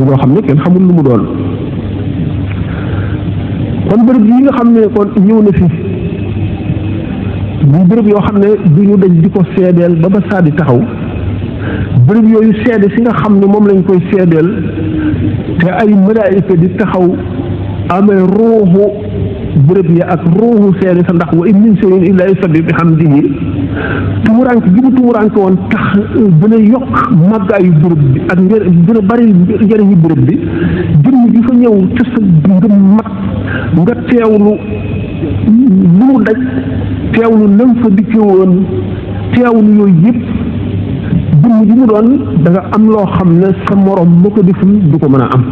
loo xam ne kenn xamul lu mu doon kon bërëb yi nga xam ne kon ñëw na fi bu bërëb yoo xam ne du ñu dañ di ko seedeel ba saa di taxaw bërëb yooyu seede si nga xam ne moom lañ koy seedeel te ay malaayika di taxaw amee ruuxu bërëb yi ak ruuxu seede sa ndax wa in min shay'in illaa yusabbihu bihamdihi tumurank gi mu tumurank woon tax gën a yokk màggaayu bërëb bi ak gën a bari njëriñu bërëb bi jëmm gi fa ñëw te sa ngëm mat nga teewlu lu mu daj teewlu nam fa dikke woon teewlu yooyu yëpp jëmm ji mu doon da nga am loo xam ne sa morom moo ko deful du ko mën a am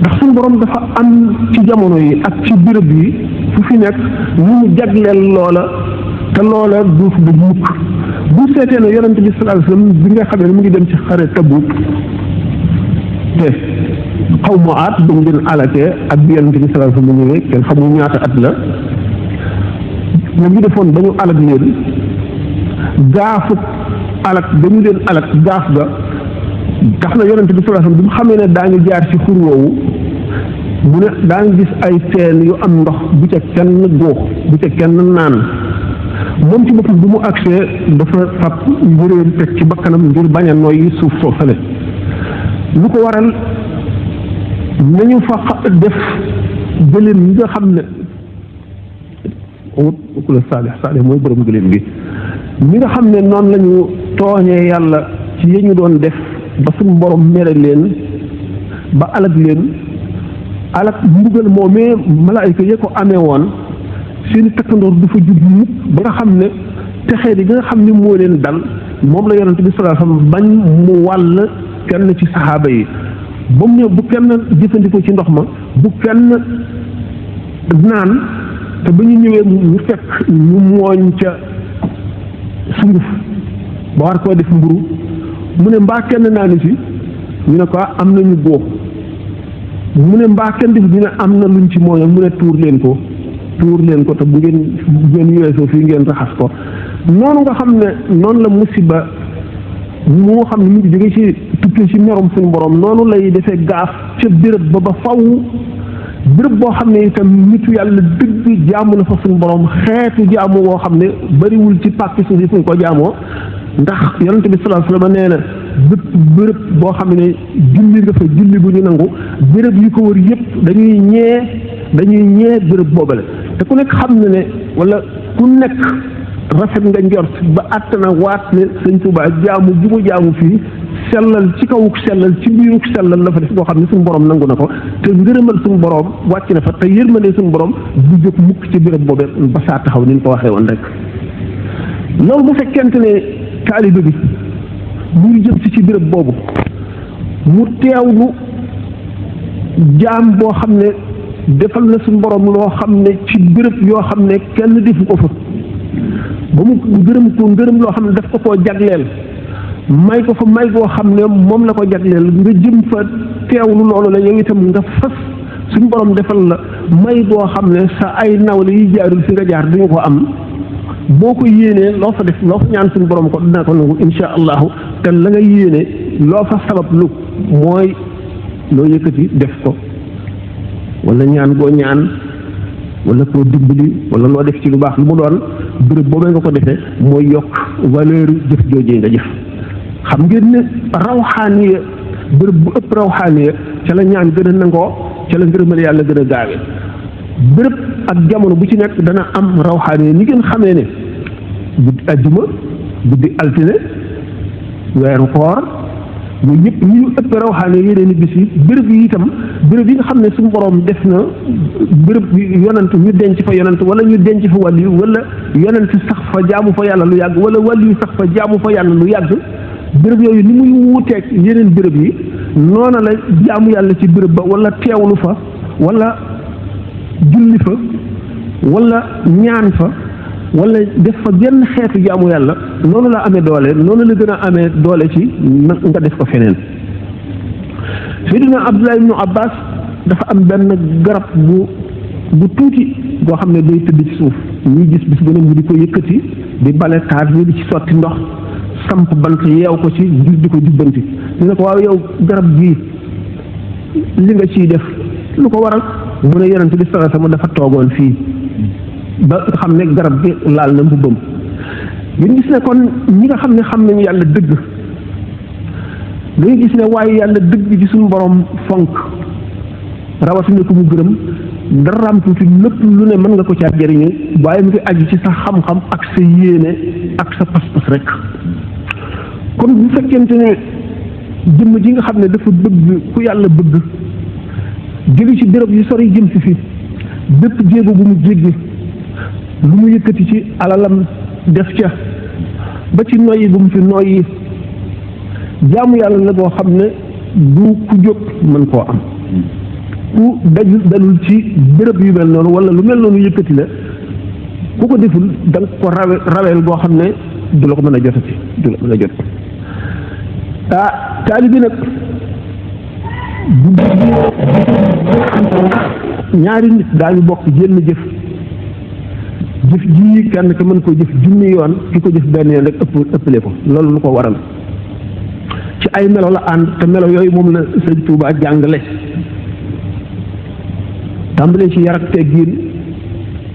ndax suñu borom dafa am ci jamono yi ak ci béréb yi fu fi nekk ñu mu jagleel loola te loola du fi du mukk bu seetee ne yonent bi sallallahu alayhi wasallam bi nga xam ne mu ngi dem ci xare Tabuk te xaw ma aat dañ leen alakee ak bi yonent bi sallallahu alayhi wasallam mu ñëwee kenn xamul ñaata at la ñoom ñu defoon ba ñu alak leen gaafu alak dañu leen alak gaaf ga tax na yonent bi sallallahu alayhi wasallam bi mu xamee ne daa ngi jaar ci xur woowu mu ne daa ngi gis ay teen yu am ndox bu ca kenn góox bu ca kenn naan moom ci boppam bi mu agsee dafa fab njëréen teg ci bakkanam ngir bañ a noyyi suuf foofale lu ko waral nañu fa def gëléem yi nga xam ne bokkul ak saalix mooy borom gëléem gi ñi nga xam ne noonu la ñu tooñee yàlla ci yi ñu doon def ba suñu borom mere leen ba alag leen alag mbugal moomee malaayika ya ko amee woon seeni takkandoor du fa jub mukk ba nga xam ne texee di nga xam ne moo leen dal moom la yonent bi sallallahu alayhi wasallam bañ mu wàll kenn ci saxaaba yi ba mu ñëw bu kenn jëfandikoo ci ndox ma bu kenn naan te ba ñu ñëwee ñu fekk ñu mooñ ca sunguf ba war koo def mburu mu ne mbaa kenn naani si ñu ne ko am nañu góox mu ne mbaa kenn def dina am na luñ ci mooñal mu ne tuur leen ko te bu ngeen weesoo fii ngeen raxas ko noonu nga xam ne noonu la musiba moo xam ne mu ngi jóge ci tukkee ci merom suñu borom noonu lay defee gaaf ca béréb ba faw béréb boo xam ne itam nitu yàlla dëgg jaamu na fa suñu borom xeetu jaamu boo xam ne bariwul ci pàkk suuf yi fu ñu ko jaamoo ndax yonent bi sallallahu alayhi wasallam nee na béréb boo xam ne julli nga fa julli bu ñu nangu béréb yi ko wër yëpp dañuy ñee béréb boobale te ku nekk xam na ne wala ku nekk rafet nga njort ba àttana waat ne sëñ Tuubaa jaamu ji mu jaamu fii sellal ci kawuk sellal ci biiruk sellal la fa def boo xam ne suñu borom nangu na ko te ngërëmal suñu borom wàcc na fa te yërmande suñu borom du jóg mukk ci béréb boobee ba saa taxaw ni ñu ko waxee woon rek loolu bu fekkente ne taalibe bi mu ngi jëm ci béréb boobu mu teewlu jaam boo xam ne defal na suñu borom loo xam ne ci béréb yoo xam ne kenn defu ko fa ba mu ngërëm loo xam ne daf ko koo jagleel may ko fa may goo xam ne moom la ko jagleel nga jëm fa teewlu loolu la yow itam nga fas suñu borom defal la may goo xam ne sa ay nawle yi jaarul fi nga jaar duñu ko am boo ko yéenee loo fa def loo fa ñaan suñu borom ko dina ko nangu insha allahu te la nga yéene loo fa sabab lu mooy loo yëkkati def ko wala ñaan goo ñaan wala koo dimbali wala loo def ci lu baax lu mu doon béréb boobee nga ko defee mooy yokk valeur jëf joojee nga jëf xam ngeen ne rawxaaniya béréb bu ëpp rawxaaniya ca la ñaan gën a nangoo ca la ngërëmal yàlla gën a gaawe béréb ak jamono bu ci nekk dana am rawxaaniya ni ngeen xamee ne guddi ajjuma guddi altine weeru koor yooyu yëpp ñu ëpp rawxaaniya yeneen i bis yi béréb yi itam béréb yi nga xam ne suñu borom def na béréb yonant ñu denc fa yonant wala ñu denc fa wàll yu wala yonant sax fa jaamu fa yàlla lu yàgg wala wàll yu sax fa jaamu fa yàlla lu yàgg béréb yooyu ni muy wuuteeg yeneen béréb yi noona la jaamu yàlla ci béréb ba wala teewlu fa wala julli fa wala ñaan fa wala def fa genn xeetu jaamu yàlla noonu la amee doole noonu la gën a amee doole ci nga def ko feneen Seydina Abdullah ibnu Abbas dafa am benn garab bu tuuti boo xam ne day tëdd ci suuf ñuy gis bis bu ne mu di ko yëkkati di bale taat ñu di ci sotti ndox samp bant yeew ko ci ngir di ko jubbanti ñu ne ko waaw yow garab gii li nga ciy def lu ko waral mu ne yonent bi sallallahu alayhi wasallam dafa toogoon fii ba nga xam ne garab gi laal na mbubbam ngeen gis ne kon ñi nga xam ne xam nañu yàlla dëgg dañuy gis ne waaye yàlla dëgg ci suñu borom fonk rawatina ko mu gërëm daraam tuuti lépp lu ne mën nga ko caa jëriñu waaye mu ngi aju ci sa xam-xam ak sa yéene ak sa pas-pas rek kon bu fekkente ne jëmm ji nga xam ne dafa bëgg ku yàlla bëgg jóge ci béréb yu sori jëm si fi bépp jéego bu mu jéggi lu mu yëkkati ci alalam def ca ba ci noyyi bu mu fi noyyi jaamu yàlla la boo xam ne du ku jóg mën koo am ku dalul ci béréb yu mel noonu wala lu mel noonu yëkkati la ku ko deful da nga ko raweel boo xam ne du la ko mën a jotati du la mën a jot taalibi nag ñaari nit daañu bokk jenn jëf ji kenn ka mën koo jëf junni yoon ki ko jëf benn yoon rek ëppale ko loolu lu ko waral ci ay melo la ànd te melo yooyu moom la sëñ Tuubaa jàngale tàmbalee ci yar ak teggin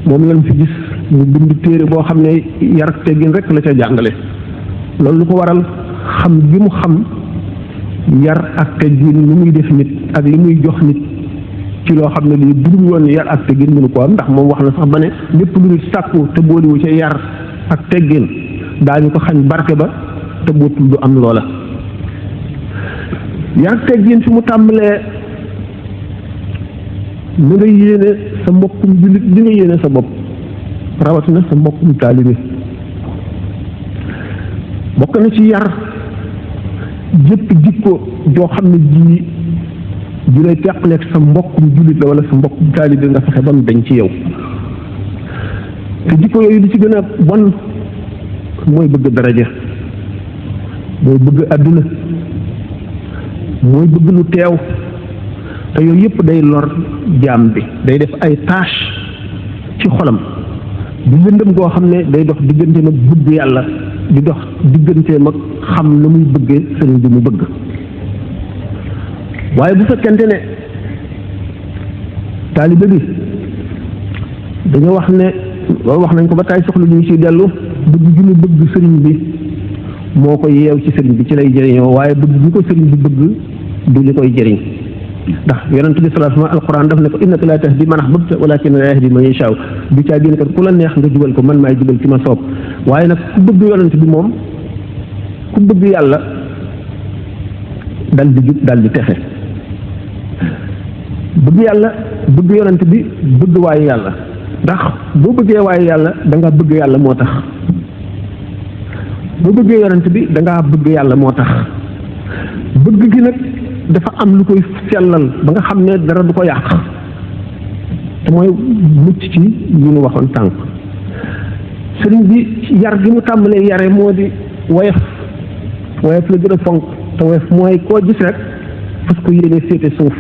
moom lañ fi gis mu bind téere boo xam ne yar ak teggin rek la ca jàngale loolu lu ko waral xam gi mu xam yar ak teggin lu muy def nit ak li muy jox nit ci loo xam ne lii bu dul woon yar ak teggin mënu ko am, ndax moom wax na sax ba ne lépp lu ñu sàkku te booliwu ca yar ak teggin daañu ko xañ barke ba te bootul du am loola. yar ak teggin fi mu tàmbalee li nga yéene sa mbokkum jullit li nga yéene sa bopp rawatina sa mbokkum taalibe. bokk na ci yar jëpp jikko joo xam ne ji ju lay teqaleeg sa mbokkum jullit la wala sa mbokkum taalibe nga fexe ba mu dañ ci yow. te jikko yooyu li ci gën a bon mooy bëgg daraja, mooy bëgg àdduna, mooy bëgg lu teew, te yooyu yëpp day lor jaam bi, day def ay tâche ci xolam di lëndëm goo xam ne day dox digganteem ak bëgg yàlla, di dox digganteem ak xam na muy bëggee sëriñ bi mu bëgg. waaye bu fekkente ne taalibe bi dañoo wax ne loolu wax nañ ko ba tay soxla ñu ci dellu, bëgg gi mu bëgg sëriñ bi moo ko yeew ci sëriñ bi ci lay jëriñoo, waaye bëgg gi ko sëriñ bi bëgg du li koy jëriñ. ndax yonent bi sallallahu alayhi wa sallam alquran daf ne ko innaka laa tahdi man ahbabta walaakinna Allaaha yahdi man yashaa, du caa génn kat ku la neex nga jubal ko, man maay jubal ci ma soob. waaye nag ku bëgg yonent bi moom, ku bëgg yàlla dal di jub dal di texe. bëgg yàlla bëgg yonent bi bëgg waayu yàlla, ndax boo bëggee waayu yàlla da nga bëgg yàlla moo tax, boo bëggee yonent bi da ngaa bëgg yàlla moo tax. bëgg gi nag dafa am lu koy sellal ba nga xam ne dara du ko yàq, te mooy mucc ci yi ñu waxoon tànk. sëriñ bi yar gi mu tàmbalee yare moo di woyof la gën a fonk, te woyof mooy koo gis rek fas ko yéenee féete suuf,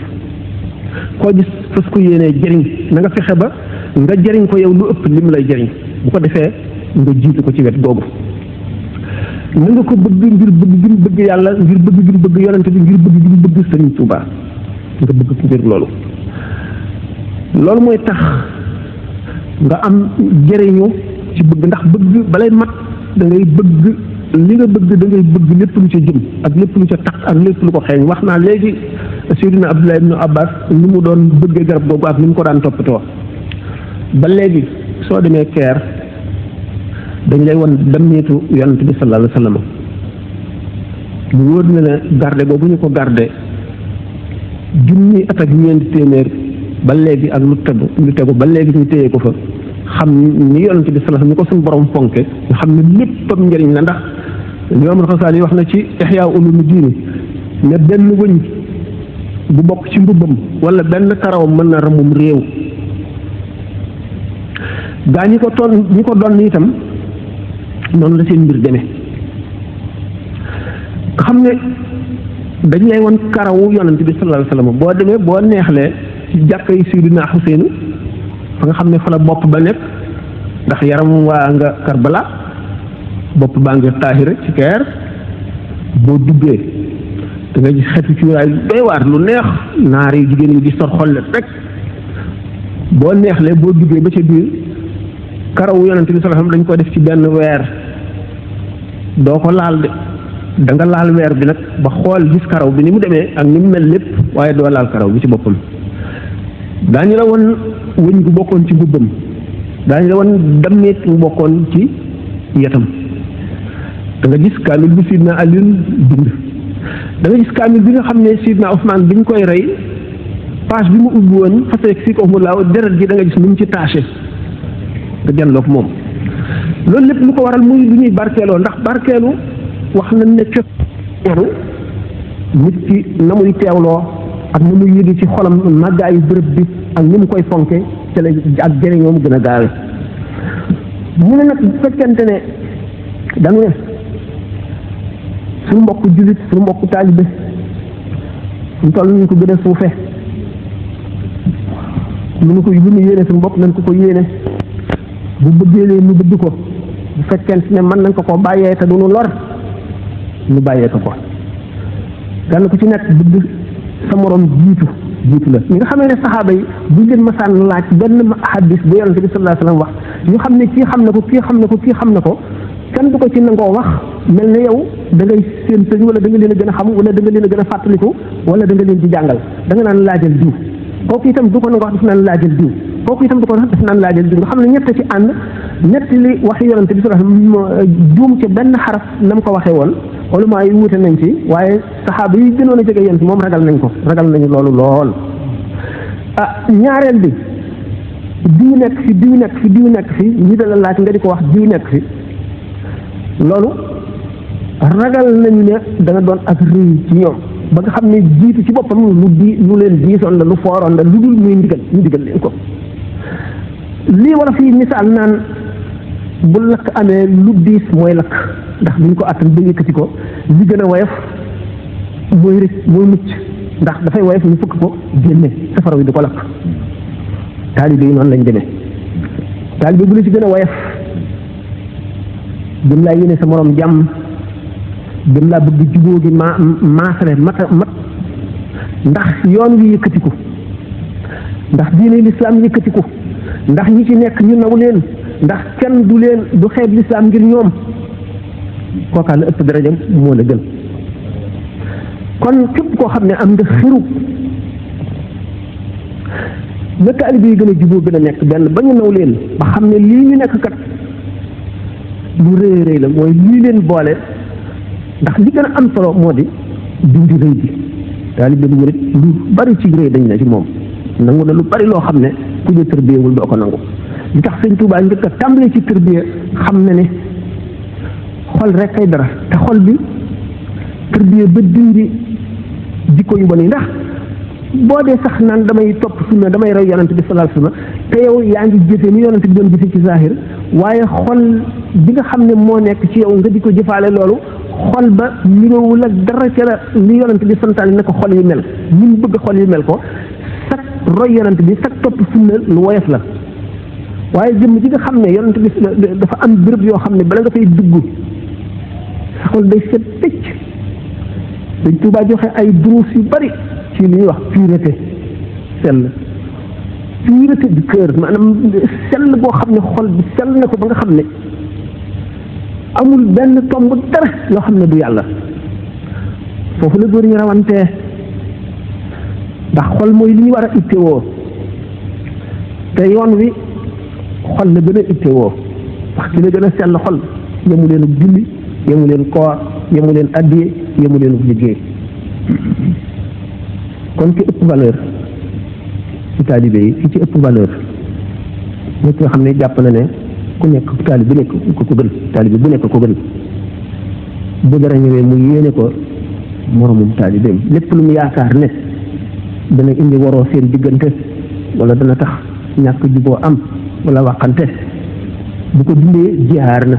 koo gis fas ko yéenee jëriñ, na nga fexe ba nga jëriñ ko yow lu ëpp lim lay jëriñ, bu ko defee nga jiitu ko ci wet googu. na nga ko bëgg ngir bëgg gi mu bëgg yàlla, ngir bëgg gi mu bëgg yonent bi, ngir bëgg gi mu bëgg sëriñ Tuubaa, nga bëgg ko ngir loolu. loolu mooy tax nga am jëriñu ci bëgg, ndax bëgg balay mat da ngay bëgg li nga bëgg, da ngay bëgg lépp lu ca jëm ak lépp lu ca tax ak lépp lu ko xeeñ. wax naa léegi Seydina Abdullah ibnu Abbas ni mu doon bëggee garab googu ak ni mu ko daan toppatoo. ba léegi soo demee Caire dañ lay won demmitu yonent bi sallallahu alayhi wa sallam, lu wóor na ne garde boobu ñu ko garde junni at ak ñeenti téeméer ba léegi ak lu tegu ba léegi ñu téye ko fa. xam ni yonent bi sallallahu alayhi wa sallam ni ko suñu borom fonke, nga xam ne léppam njëriñ la. ndax Imaamul Xasaali wax na ci Ihyaa Ulumuddin ne benn wëñ bu bokk ci mbubbam wala benn tarawam mën na ramum réew. gaa ñi ko doon itam noonu la seen mbir demee, nga xam ne dañ lay won karawu yonent bi sallallahu alayhi wa sallam. boo demee boo neexlee ci jàkka yi Seydina Xuseenu fa nga xam ne fa la bopp ba nekk, ndax yaram waa nga Karbala, bopp baa nga Taahira ci Caire. boo duggee da nga gis xeetu cuuraay doy waar lu neex, naar yi jigéen yi di sor xollet rek. boo neexlee boo duggee ba ca biir karawu yonent bi sallallahu alayhi wa sallam dañ ko def ci benn weer, doo ko laal de, da nga laal weer bi nag ba xool gis karaw bi ni mu demee ak ni mu mel lépp, waaye doo laal karaw bi ci boppam. daañu la won wëñ gu bokkoon ci mbubbam, daañu la won dammeet mu bokkoon ci yetam. da nga gis kaamil bi Sidna Aliou bind, da nga gis kaamil bi nga xam ne Sidna Ousmane bi ñu koy rey page bi mu ubbi woon faseek si ko mu laaw deret gi da nga gis ni mu ci taché nga janloog moom. loolu lépp lu ko waral muy lu ñuy barkeeloo, ndax barkeelu wax nañ ne képp nit ki na muy teewloo ak na muy yëgi ci xolam màggaayu bërëb bi ak ni mu koy fonke ca la ak jëriñoom gën a gaawe. mu ne nag bu fekkente ne dañu ne suñu mbokk jullit suñu mbokk taalibe suñu toll ñu ko gën a suufe, lu ñu yéene suñu bopp nañ ko yéene, bu bëggee leen ñu bëgg ko, bu fekkente ne mën nañ ko bàyyee te du nu lor ñu bàyyee ko. gan ko ci nekk bëgg sa morom jiitu la. ñi nga xamee ne saxaaba yi buñ leen masaan laaj benn hadis bu yonent bi sallallahu alayhi wa sallam wax, ñu xam ne kii xam na ko, kii xam na ko, kii xam na ko, kenn du ko ci nangoo wax mel ne yow da ngay seen sëñ wala da nga leen a gën a xam wala da nga leen a gën a fàttaliku wala da nga leen di jàngal. da nga naan laajal diw kooku itam du ko na nga wax daf naan laajal diw kooku itam du ko wax daf naan laajal diw nga xam ne ñett ci ànd ñett li wax yonante bi sallallahu alayhi wasallam juum ca benn xaraf na mu ko waxee woon wala maa yi wuute nañ ci waaye saxaaba yi gënoon a jege yonent moom ragal nañu loolu lool. ñaareel bi diw nekk fi diw nekk fi diw nekk fi ñi da la laaj nga di ko wax diw nekk fi loolu ragal nañu ne danga doon ak rëy ci ñoom ba nga xam ne jiitu ci boppam lu leen diisoon la lu fooroon la lu dul muy ndigal leen ko lii wala fii misaal naan bu lakk amee lu diis mooy lakk ndax duñ ko attan ba yëkkati ko li gën a woyof mooy rëcc mooy mucc ndax dafay woyof ñu fukk ko génne safara wi du ko lakk taalibe yi noonu lañ demee taalibe bu la ci gën a woyof gën laa yéene sa morom jàmm gën laa bëgg jubóo gi maasale mat ndax yoon wi yëkkatiku ndax diine lislaam yëkkatiku ndax ñi ci nekk ñu naw leen ndax kenn du xeeb lislaam ngir ñoom kookaa la ëpp daraja moo la gën kon képp koo xam ne am nga xiru na taalibe yi gën a jubóo gën a nekk benn ba ñu naw leen ba xam ne lii ñu nekk kat lu rëy rëy la mooy lii leen boole ndax li gën a am solo moo di dindi rëy bi taalibe bu murit lu bari ci rëy dañ na ci moom nangu na lu bari loo xam ne ku ñu tërbiyewul doo ko nangu li tax sëñ Tuubaa njëkk a tàmbalee ci tërbiye xam na ne xol rek ay dara te xol bi tërbiye ba dindi jikko yu bon yi ndax boo dee sax naan damay topp sunna damay roy yonent bi sallallahu alayhi wasallam te yow yaa ngi jëfee ni yonent bi doon jëfee ci zahir waaye xol bi nga xam ne moo nekk ci yow nga di ko jëfaale loolu xol ba niroowul ak dara ca la li yonent bi santaane na ko xol yi mel ni mu bëgg xol yi mel ko sax roy yonent bi sax topp sunna lu woyof la waaye jëmm ji nga xam ne yonent bi dafa am béréb yoo xam ne bala nga fay dugg sa xol day set tëcc dañ Tuubaa joxe ay duruus yu bari ci li ñuy wax pureté sell pureté du cœur maanaam sell boo xam ne xol bi sell na ko ba nga xam ne amul benn tomb dara loo xam ne du yàlla foofu la góor ñu rawantee ndax xol mooy li ñu war a ittewoo te yoon wi xol la gën a ittewoo wax ci la gën a sell xol yemu leen julli yemu leen koor yemu leen addiye yemu leen liggéey kon ki ëpp valeur ci taalibe yi ki ci ëpp valeur nit nga xam ne jàpp na ne ku nekk taalibe bu nekk ko gën taalibe bu nekk ko gën bu dara ñëwee mu yéene ko moromum taalibeem lépp lu mu yaakaar ne dana indi waroo seen diggante wala dana tax ñàkk juboo am wala waxante bu ko dindee jihaar na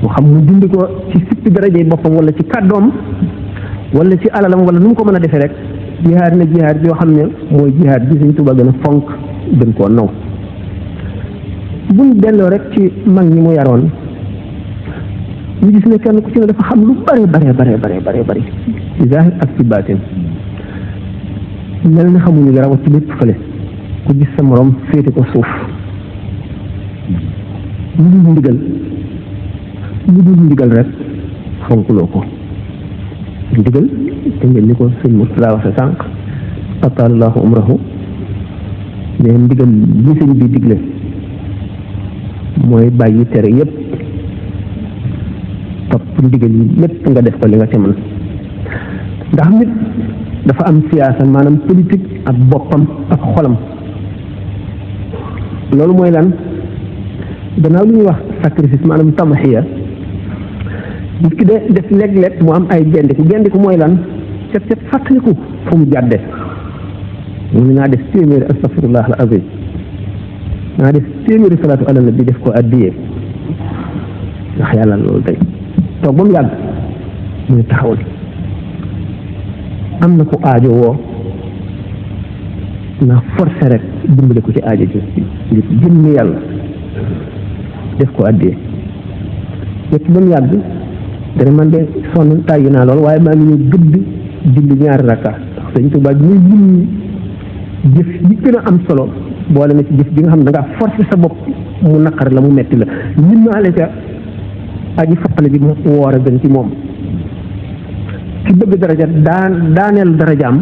mu xam mu dindi ko ci sippi darajey boppam wala ci kàddoom wala ci alalam wala nu mu ko mën a defee rek jihaar na jihaar yoo xam ne mooy jihaar bi Sëñ Tuubaa gën a fonk gën koo naw buñ delloo rek ci mag ñi mu yaroon ñu gis ne kenn ku ci ne dafa xam lu bare ci zahir ak ci baatin mel na xamuñu dara wacc lépp fële ku gis sa morom féete ko suuf lu dul ndigal rek fonkuloo ko ndigal te ngeen ni ko sëñ Murtala waxe sànq atallahu umrahu mais ndigal li sëñ bi digle mooy bàyyi tere yépp topp ndigal yi lépp nga def ko li nga ca mën ndax nit dafa am siyaasa maanaam politique ak boppam ak xolam loolu mooy lan gannaaw li ñuy wax sacrifice maanaam tamaxiya nit ki de def léeg-léeg mu am ay gendiku mooy lan cet fàttaliku fu mu jàdde mu ne naa def téeméeri astafirullah al azim naa def téeméeri salaatu ala nabi def ko addiyee ndax yàlla loolu tey toog ba mu yàgg mu ne taxawal am na ku aajo woo naa forcé rek dimbale ko ci aajo ji ngir jëmmi yàlla def ko addiyee yëpp ba mu yàgg dana man de sonn tàyyi naa lool waaye maa ngi ñu gëdd julli ñaari rakka ndax Sëñ Tuubaa muy lim jëf yi gën a am solo boole na ci jëf bi nga xam ne da ngaa forcé sa bopp mu naqar la mu metti la ñun naa ca aji foqale bi mu woor a gën ci moom ki bëgg daraja daaneel darajaam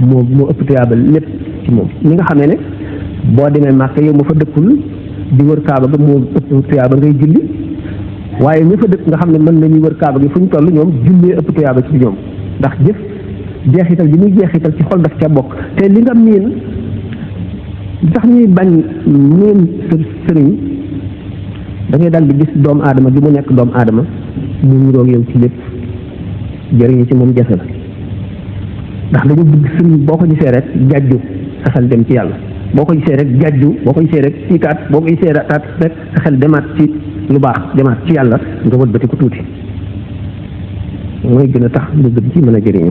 moo ëpp tuyaabal lépp ci moom ñi nga xamee ne boo demee Màkka yow ma fa dëkkul di wër kaaba ga moo ëpp tuyaaba ngay julli waaye ña fa dëkk nga xam ne mën nañuy wër kaaba gi fu ñu toll ñoom jullee ëpp tuyaaba ci ñoom ndax jëf jeexital bi muy jeexital ci xol daf ca bokk te li nga miin sax ñuy bañ miin sëriñ da ngay daal di gis doomu aadama bi mu nekk doomu aadama mu niroog yow ci lépp jëriñu ci moom jafe la ndax dañu bëgg sëriñ boo ko gisee rek jàjju sa xel dem ci yàlla boo ko gisee rek jàjju boo ko gisee rek siikaat boo ko gisee rek sa xel demaat ci lu baax demaat ci yàlla nga wëlbati ko tuuti mooy gën a tax nga gën ci mën a jëriñu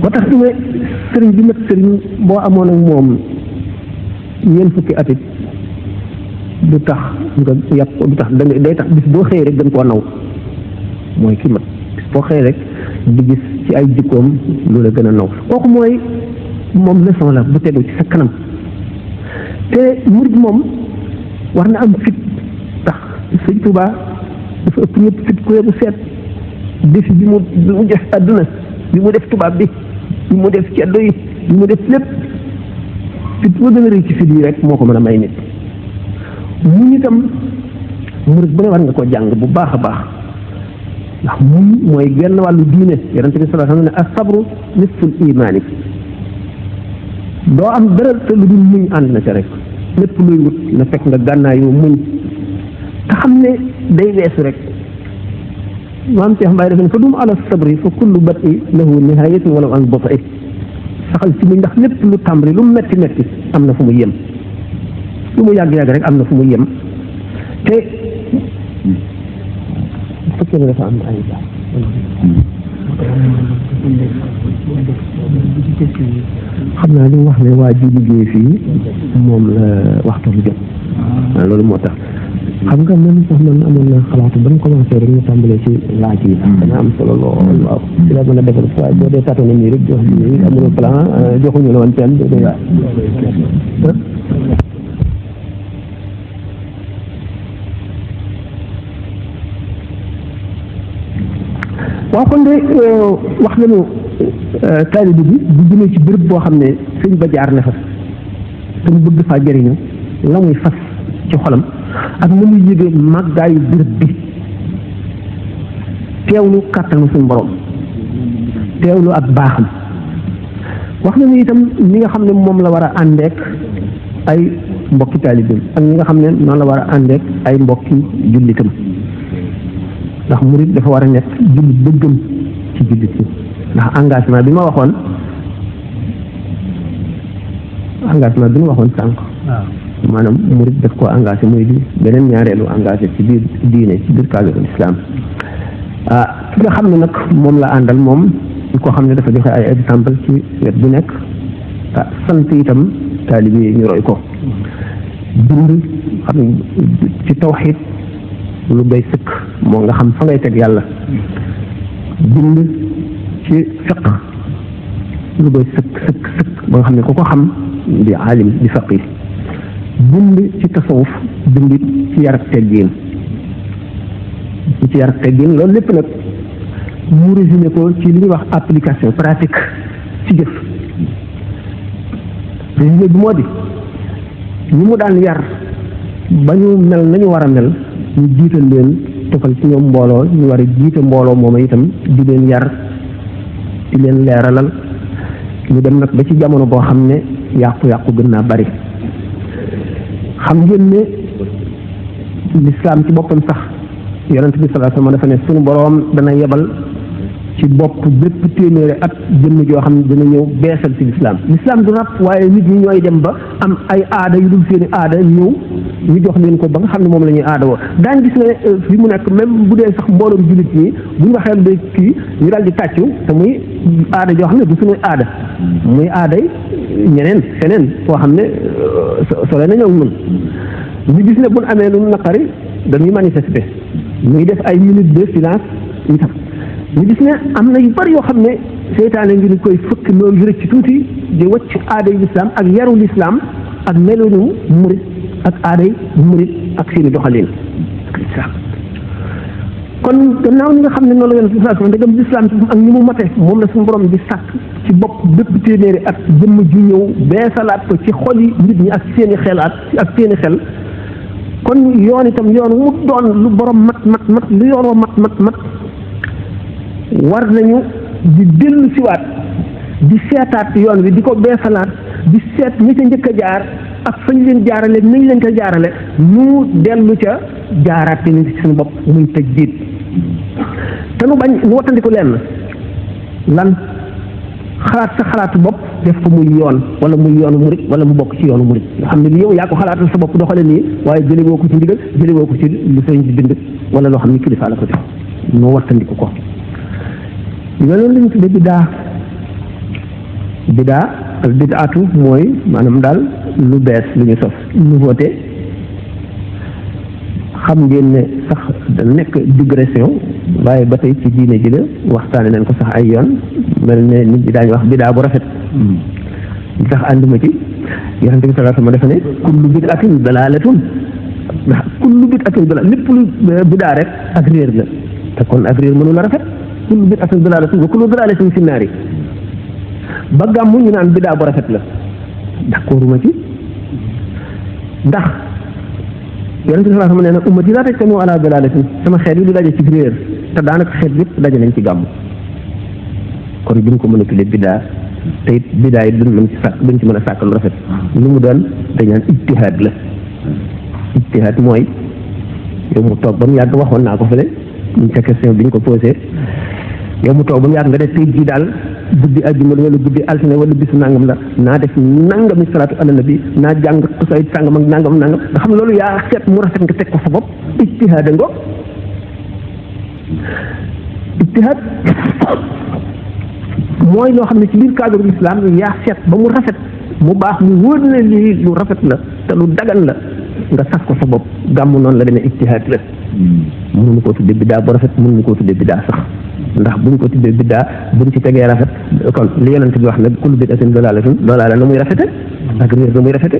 boo tax ñu ne sëriñ bi mat sëriñ boo amoon ak moom ñeent fukki at it du tax nga yàpp du tax da day tax bis boo xëyee rek gën koo naw mooy ki mat bis boo xëyee rek di gis ci ay jikkoom lu la gën a naw kooku mooy moom leçon la bu tegu ci sa kanam te murid moom war na am fit tax sëñ Tuubaa dafa ëpp ñëpp fit ku yebu seet défi bi mu def àdduna bi mu def tubaab bi mu def ceddo yi bi mu def lépp fit ba gën a rëy ci fit yi rek moo ko mën a may nit muñ itam murid bu ne war nga ko jàng bu baax a baax ndax muñ mooy genn wàllu diine yonente bi sallallahu alayhi wa sallam ne as-sabru nisful imaani doo am dara te lu dul muñ ànd na ca rek lépp luy wut na fekk nga gànnaayoo muñ te xam ne day weesu rek maam Cheikh Mbaye dafa ne fa dum ala sabri fa kullu bat'i lahu nihayatun walaw an bat'i saxal ci muñ ndax lépp lu tàmbali lu metti metti am na fu mu yem lu mu yàgg-yàgg rek am na fu mu yem te fekkee ne dafa am ay xam naa li mu wax ne waa ji liggéey fii moom la waxtu bi jot waaw loolu moo tax xam nga man sax man amoon na xalaatu ba ñu commencé rek ñu tàmbalee ci laaj yi dana am solo lool waaw ci la mën a defal waaye boo dee tàttane nii rek jox bi amul plan joxuñu la woon kenn day waaw kon de wax nañu taalibe bi bu jëmee ci béréb boo xam ne sëñ ba jaar na fa te mu bëgg faa jëriñu la muy fas ci xolam ak na muy yëgee màggaayu béréb bi teewlu kàttanu suñu borom teewlu ak baaxam wax nañu itam ñi nga xam ne moom la war a àndeek ay mbokki taalibeem ak ñi nga xam ne noonu la war a àndeek ay mbokki jullitam ndax murid dafa war a nekk jullit bëggam ci jullit yi ndax engagement bi ma waxoon sànq maanaam murid daf koo engagé muy di beneen ñaareelu engagé ci biir diine ci biir cadre islam ki nga xam ne nag moom la àndal moom koo xam ne dafa joxe ay exemple ci wet bu nekk sant itam taalibe yi ñu roy ko dund xam ne ci tawxiid lu doy sëkk moo nga xam fa ngay teg yàlla bind ci fiq lu doy sëkk ba nga xam ne ku ko xam di alim di faqih bind ci tasawuf bind ci yar ak teggin loolu lépp nag mu résumé ko ci li ñuy wax application pratique ci jëf résumé bi moo di ñi mu daan yar ba ñu mel nañu war a mel ñu jiital leen tofal ci ñoom mbooloo ñu war a jiite mbooloo moom itam di leen yar di leen leeralal ñu dem nag ba ci jamono boo xam ne yàqu-yàqu gën naa bari xam ngeen ne lislaam ci boppam sax yonent bi sallallahu alayhi wasallam dafa ne suñu boroom dana yebal ci bopp bépp téeméeri at jëmm joo xam ne dana ñëw beesal ci lislaam du rab waaye nit ñi ñooy dem ba am ay aada yu dul seeni aada ñëw ñu jox leen ko ba nga xam ne moom la ñuy aada woo daañ gis ne fi mu nekk même bu dee sax mbooloom jullit ñi bu ñu waxee lu day kii ñu daal di tàccu te muy aada joo xam ne du suñuy aada muy aaday ñeneen feneen foo xam ne sole na ñëw ñun ñu gis ne buñ amee lu naqari dañuy manifester muy def ay minutes de silence itam ñu gis ne am na yu bari yoo xam ne seytaane ngi koy fëkk loolu rëcc tuuti di wacc aaday lislaam ak yaru lislaam ak meloonu murit ak aaday murit ak seeni doxalin ak lislaam kon gannaaw ñi nga xam ne noonu la yonent bi sallallahu alayhi wasallam ndegam lislaam ci ak ni mu mate moom la suñu borom di sàkk ci bopp bépp téeméeri at jëmm ju ñëw beesalaat ko ci xol yi nit ñi ak seeni xelaat ak seeni xel kon yoon itam yoon mu doon lu borom mat lu yoon wa mat war nañu di dellu siwaat di seetaat yoon wi di ko beesalaat di seet ñi ca njëkk a jaar ak fañ leen jaarale nañ leen ca jaarale ñu dellu ca jaaraat te ñu ci suñu bopp muy tëj jiit te nu bañ nu wattandiku leen lan xalaat sa xalaatu bopp def ko muy yoon wala muy yoonu murit wala mu bokk ci yoonu murit nga xam ne li yow yaa ko xalaatal sa bopp doxale nii waaye jële woo ko ci ndigal jële woo ko ci lu sëñ bi bind wala loo xam ne kilifa la ko def noo wattandiku ko loolu la ñu tuddee bidaa al bidaatu mooy maanaam daal lu bees lu ñu sos nouveauté xam ngeen ne sax da nekk digression waaye ba tey ci diine ji la waxtaane nañ ko sax ay yoon mel ne nit ñi daañu wax bidaa bu rafet li tax ànduma ci yonent bi sallallahu alayhi wasallam dafa ne kullu bid'atin dalaalatun ndax kullu bid'atin dalaal lépp lu bidaa rek ak réer la te kon ak réer mënu la rafet kullu bid'atin dalaalatun wa kullu dalaalatin fi naari ba gàmmu ñu naan bidaa bu rafet la d'accorduma ci ndax yonent bi sallallahu alayhi wasallam nee na ummati laa tajtami'u ala dalaalatin sama xeet yi du daje ci réer te daanaka xeet yëpp daje nañ ci gàmmu kon duñ ko mën a tuddee bidaa te it bidaa yi duñ ci mën a sàkk lu rafet lu mu doon dañ naan ijtihaad la ijtihaad mooy yow mu toog ba mu yàgg waxoon naa ko fële ñu ca question bi ñu ko posé yow mu toog ba mu yàgg nga def tey jii daal guddi àjjuma wala guddi altine wala bisu nangam la naa def nangami salaatu ala nabi naa jàng xasaayid sàngam ak nangam nga xam loolu yaa seet mu rafet nga teg ko sa bopp ijtihaad ngo ijtihaad mooy loo xam ne ci biir cadre l'islam yaa seet ba mu rafet mu baax mu wóor na lii lu rafet la te lu dagan la nga sax ko sa bopp gàmm noonu la demee ijtihaad la mënuñu koo tuddee biddaa bu rafet mënuñu koo tuddee biddaa sax ndax buñ ko tuddee biddaa buñ ci tegee rafet kon li yonent bi wax ne kullu bid'atin dalaalatun dalaala na muy rafete ak réer na muy rafete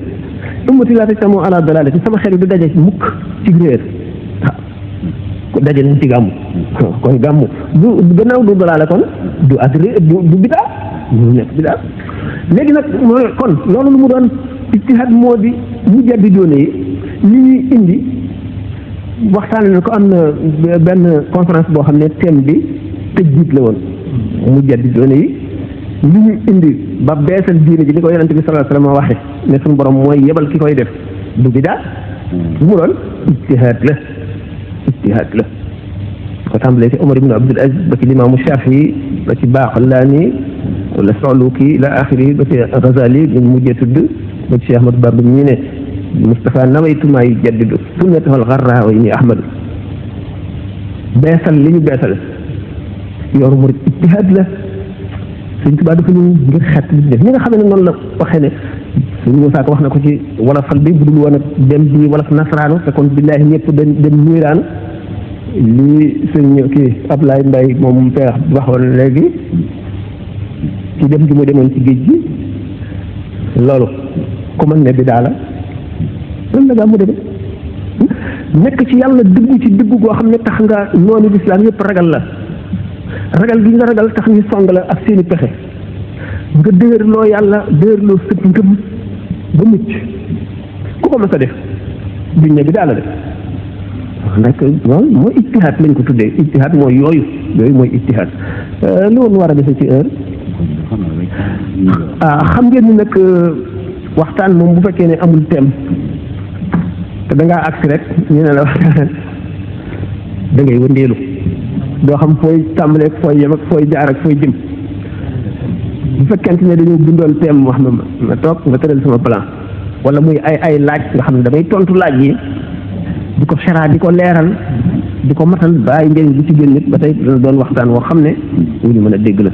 ummati laa tajtami'u ala dalaalatin sama xel du daje mukk ci réer daje nañ ci gàmmu kon gàmmu du gannaaw du dalaala kon du ak réer du biddaa du nekk biddaa léegi nag mooy kon loolu lu mu doon ijtihaad moo di mujaddidoon yi li ñuy indi waxtaane na ko am na benn conférence boo xam ne thème bi tëjjiit la woon mujaddidoon yi li ñu indi ba beesal diine ji li ko yonent bi sallallahu alayhi wasallam waxe ne suñu borom mooy yebal ki koy def du bidaa lu mu doon ijtihaad la ko tàmbalee ci Omar ibn Abdul Aziz ba ci limaamu Shafii ba ci Baqillani wala Suluki ila axiri ba ci Ghazali ñu mujjee tudd ba ci Cheikh Ahmad Bamba ñi ne Moustapha nawaytu maa yujaddidu sunnatahul gharra wa inni Ahmadu beesal li ñu beesal yoonu murid ijtihaad la Sëñ Tuubaa dafa ñu ngir xeet li def ñi nga xam ne noonu la waxee ne Sëñ Musaa Ka wax na ko ci wolofal bi bu dul woon ak dem bi wolof nasaraanu te kon billaahi ñëpp dem niiraan lii sëñ kii Ablaye Mbaye moom feex waxoon léegi ci dem gi mu demoon ci géej gi loolu ku mën ne bidaa la loolu la gaa mu demee nekk ci yàlla dëggu ci dëggu goo xam ne tax nga noonu lislaam yëpp ragal la ragal gi nga ragal tax ñu song la ak seeni pexe nga dëgërloo yàlla dëgërloo sëg ngëm ba mucc ku ko mës a def duñ ne bidaa la def ndax loolu mooy ijtihaad lañ ko tuddee ijtihaad mooy yooyu mooy ijtihaad li woon war a defe ci heure xam ngeen ni nag waxtaan moom bu fekkee ne amul thème te da ngaa agsi rek ñu ne la waxtaan da ngay wëndeelu doo xam fooy tàmbalee ak fooy yem ak fooy jaar ak fooy jëm bu fekkente ne dañoo bindoon thème wax ma toog nga tëral sama plan wala muy ay laaj nga xam ne damay tontu laaj yi di ko xeraa di ko leeral di ko matal bàyyi njëriñ bi ci génn nit ba tey dana doon waxtaan woo xam ne lu ñu mën a dégg la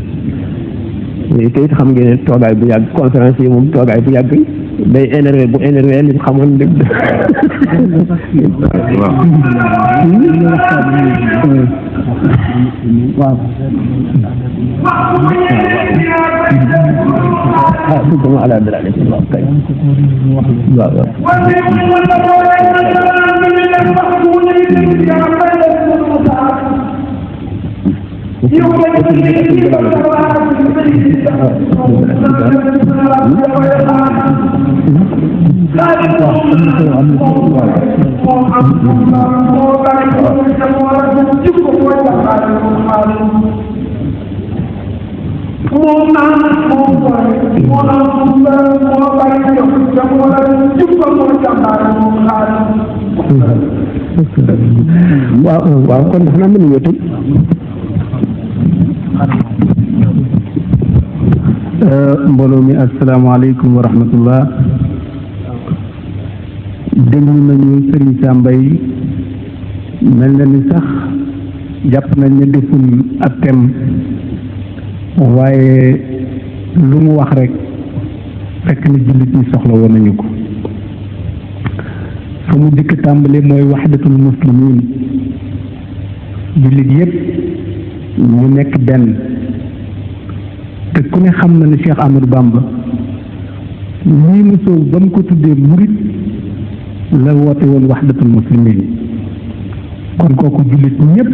te it xam ngeen ne toogaay bu yàgg conférence yi moom toogaay bu yàgg day énervé bu énervé li mu xamoon dëgg waaw dama ala dara def waaw kay waaw waaw kon dafa naa mën a wéetal
mbooloo mi asalaamaaleykum wa rahmatullah. déglu nañu Serigne Sam Mbaye mel na ni sax jàpp nañ ne deful ak thème waaye lu mu wax rek fekk na jullit ñi soxla woon nañu ko. fa mu jëkk tàmbali mooy waxdatul muslimin, jullit yépp ñu nekk benn. te ku ne xam na ne Cheikh Ahmadou Bamba lii mu soow ba mu ko tuddee murit la woote woon waxdatul muslimin. kon kooku jullit ñépp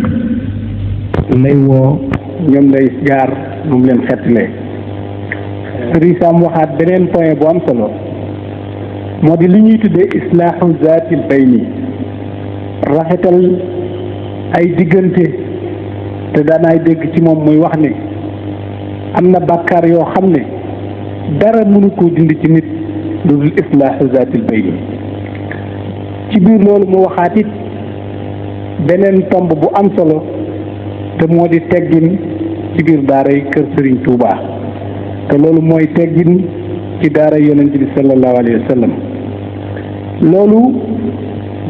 lay woo, ñoom lay jaar mu leen xettalee. Sëriñ Sam waxaat beneen point bu am solo, moo di li ñuy tuddee islaahu zaatil bayni, rafetal ay diggante. te daanaay dégg ci moom muy wax ne am na bàkkaar yoo xam ne dara mënu koo dindi ci nit lu dul islaahu zaatil bayni. ci biir loolu mu waxaat it beneen tomb bu am solo, te moo di teggin ci biir daaray kër Serigne Touba. te loolu mooy teggin ci daara yonent bi sallallahu alayhi wa sallam. loolu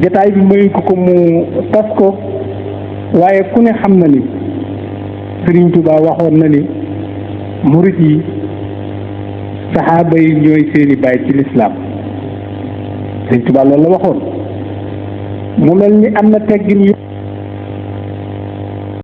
jataay bi mayu ko mu tas ko, waaye ku ne xam na ni Serigne Touba waxoon na ni murit yi saxaaba yi ñooy seeni baay ci lislaam. Serigne Touba loolu la waxoon. mu mel ni am na teggin yu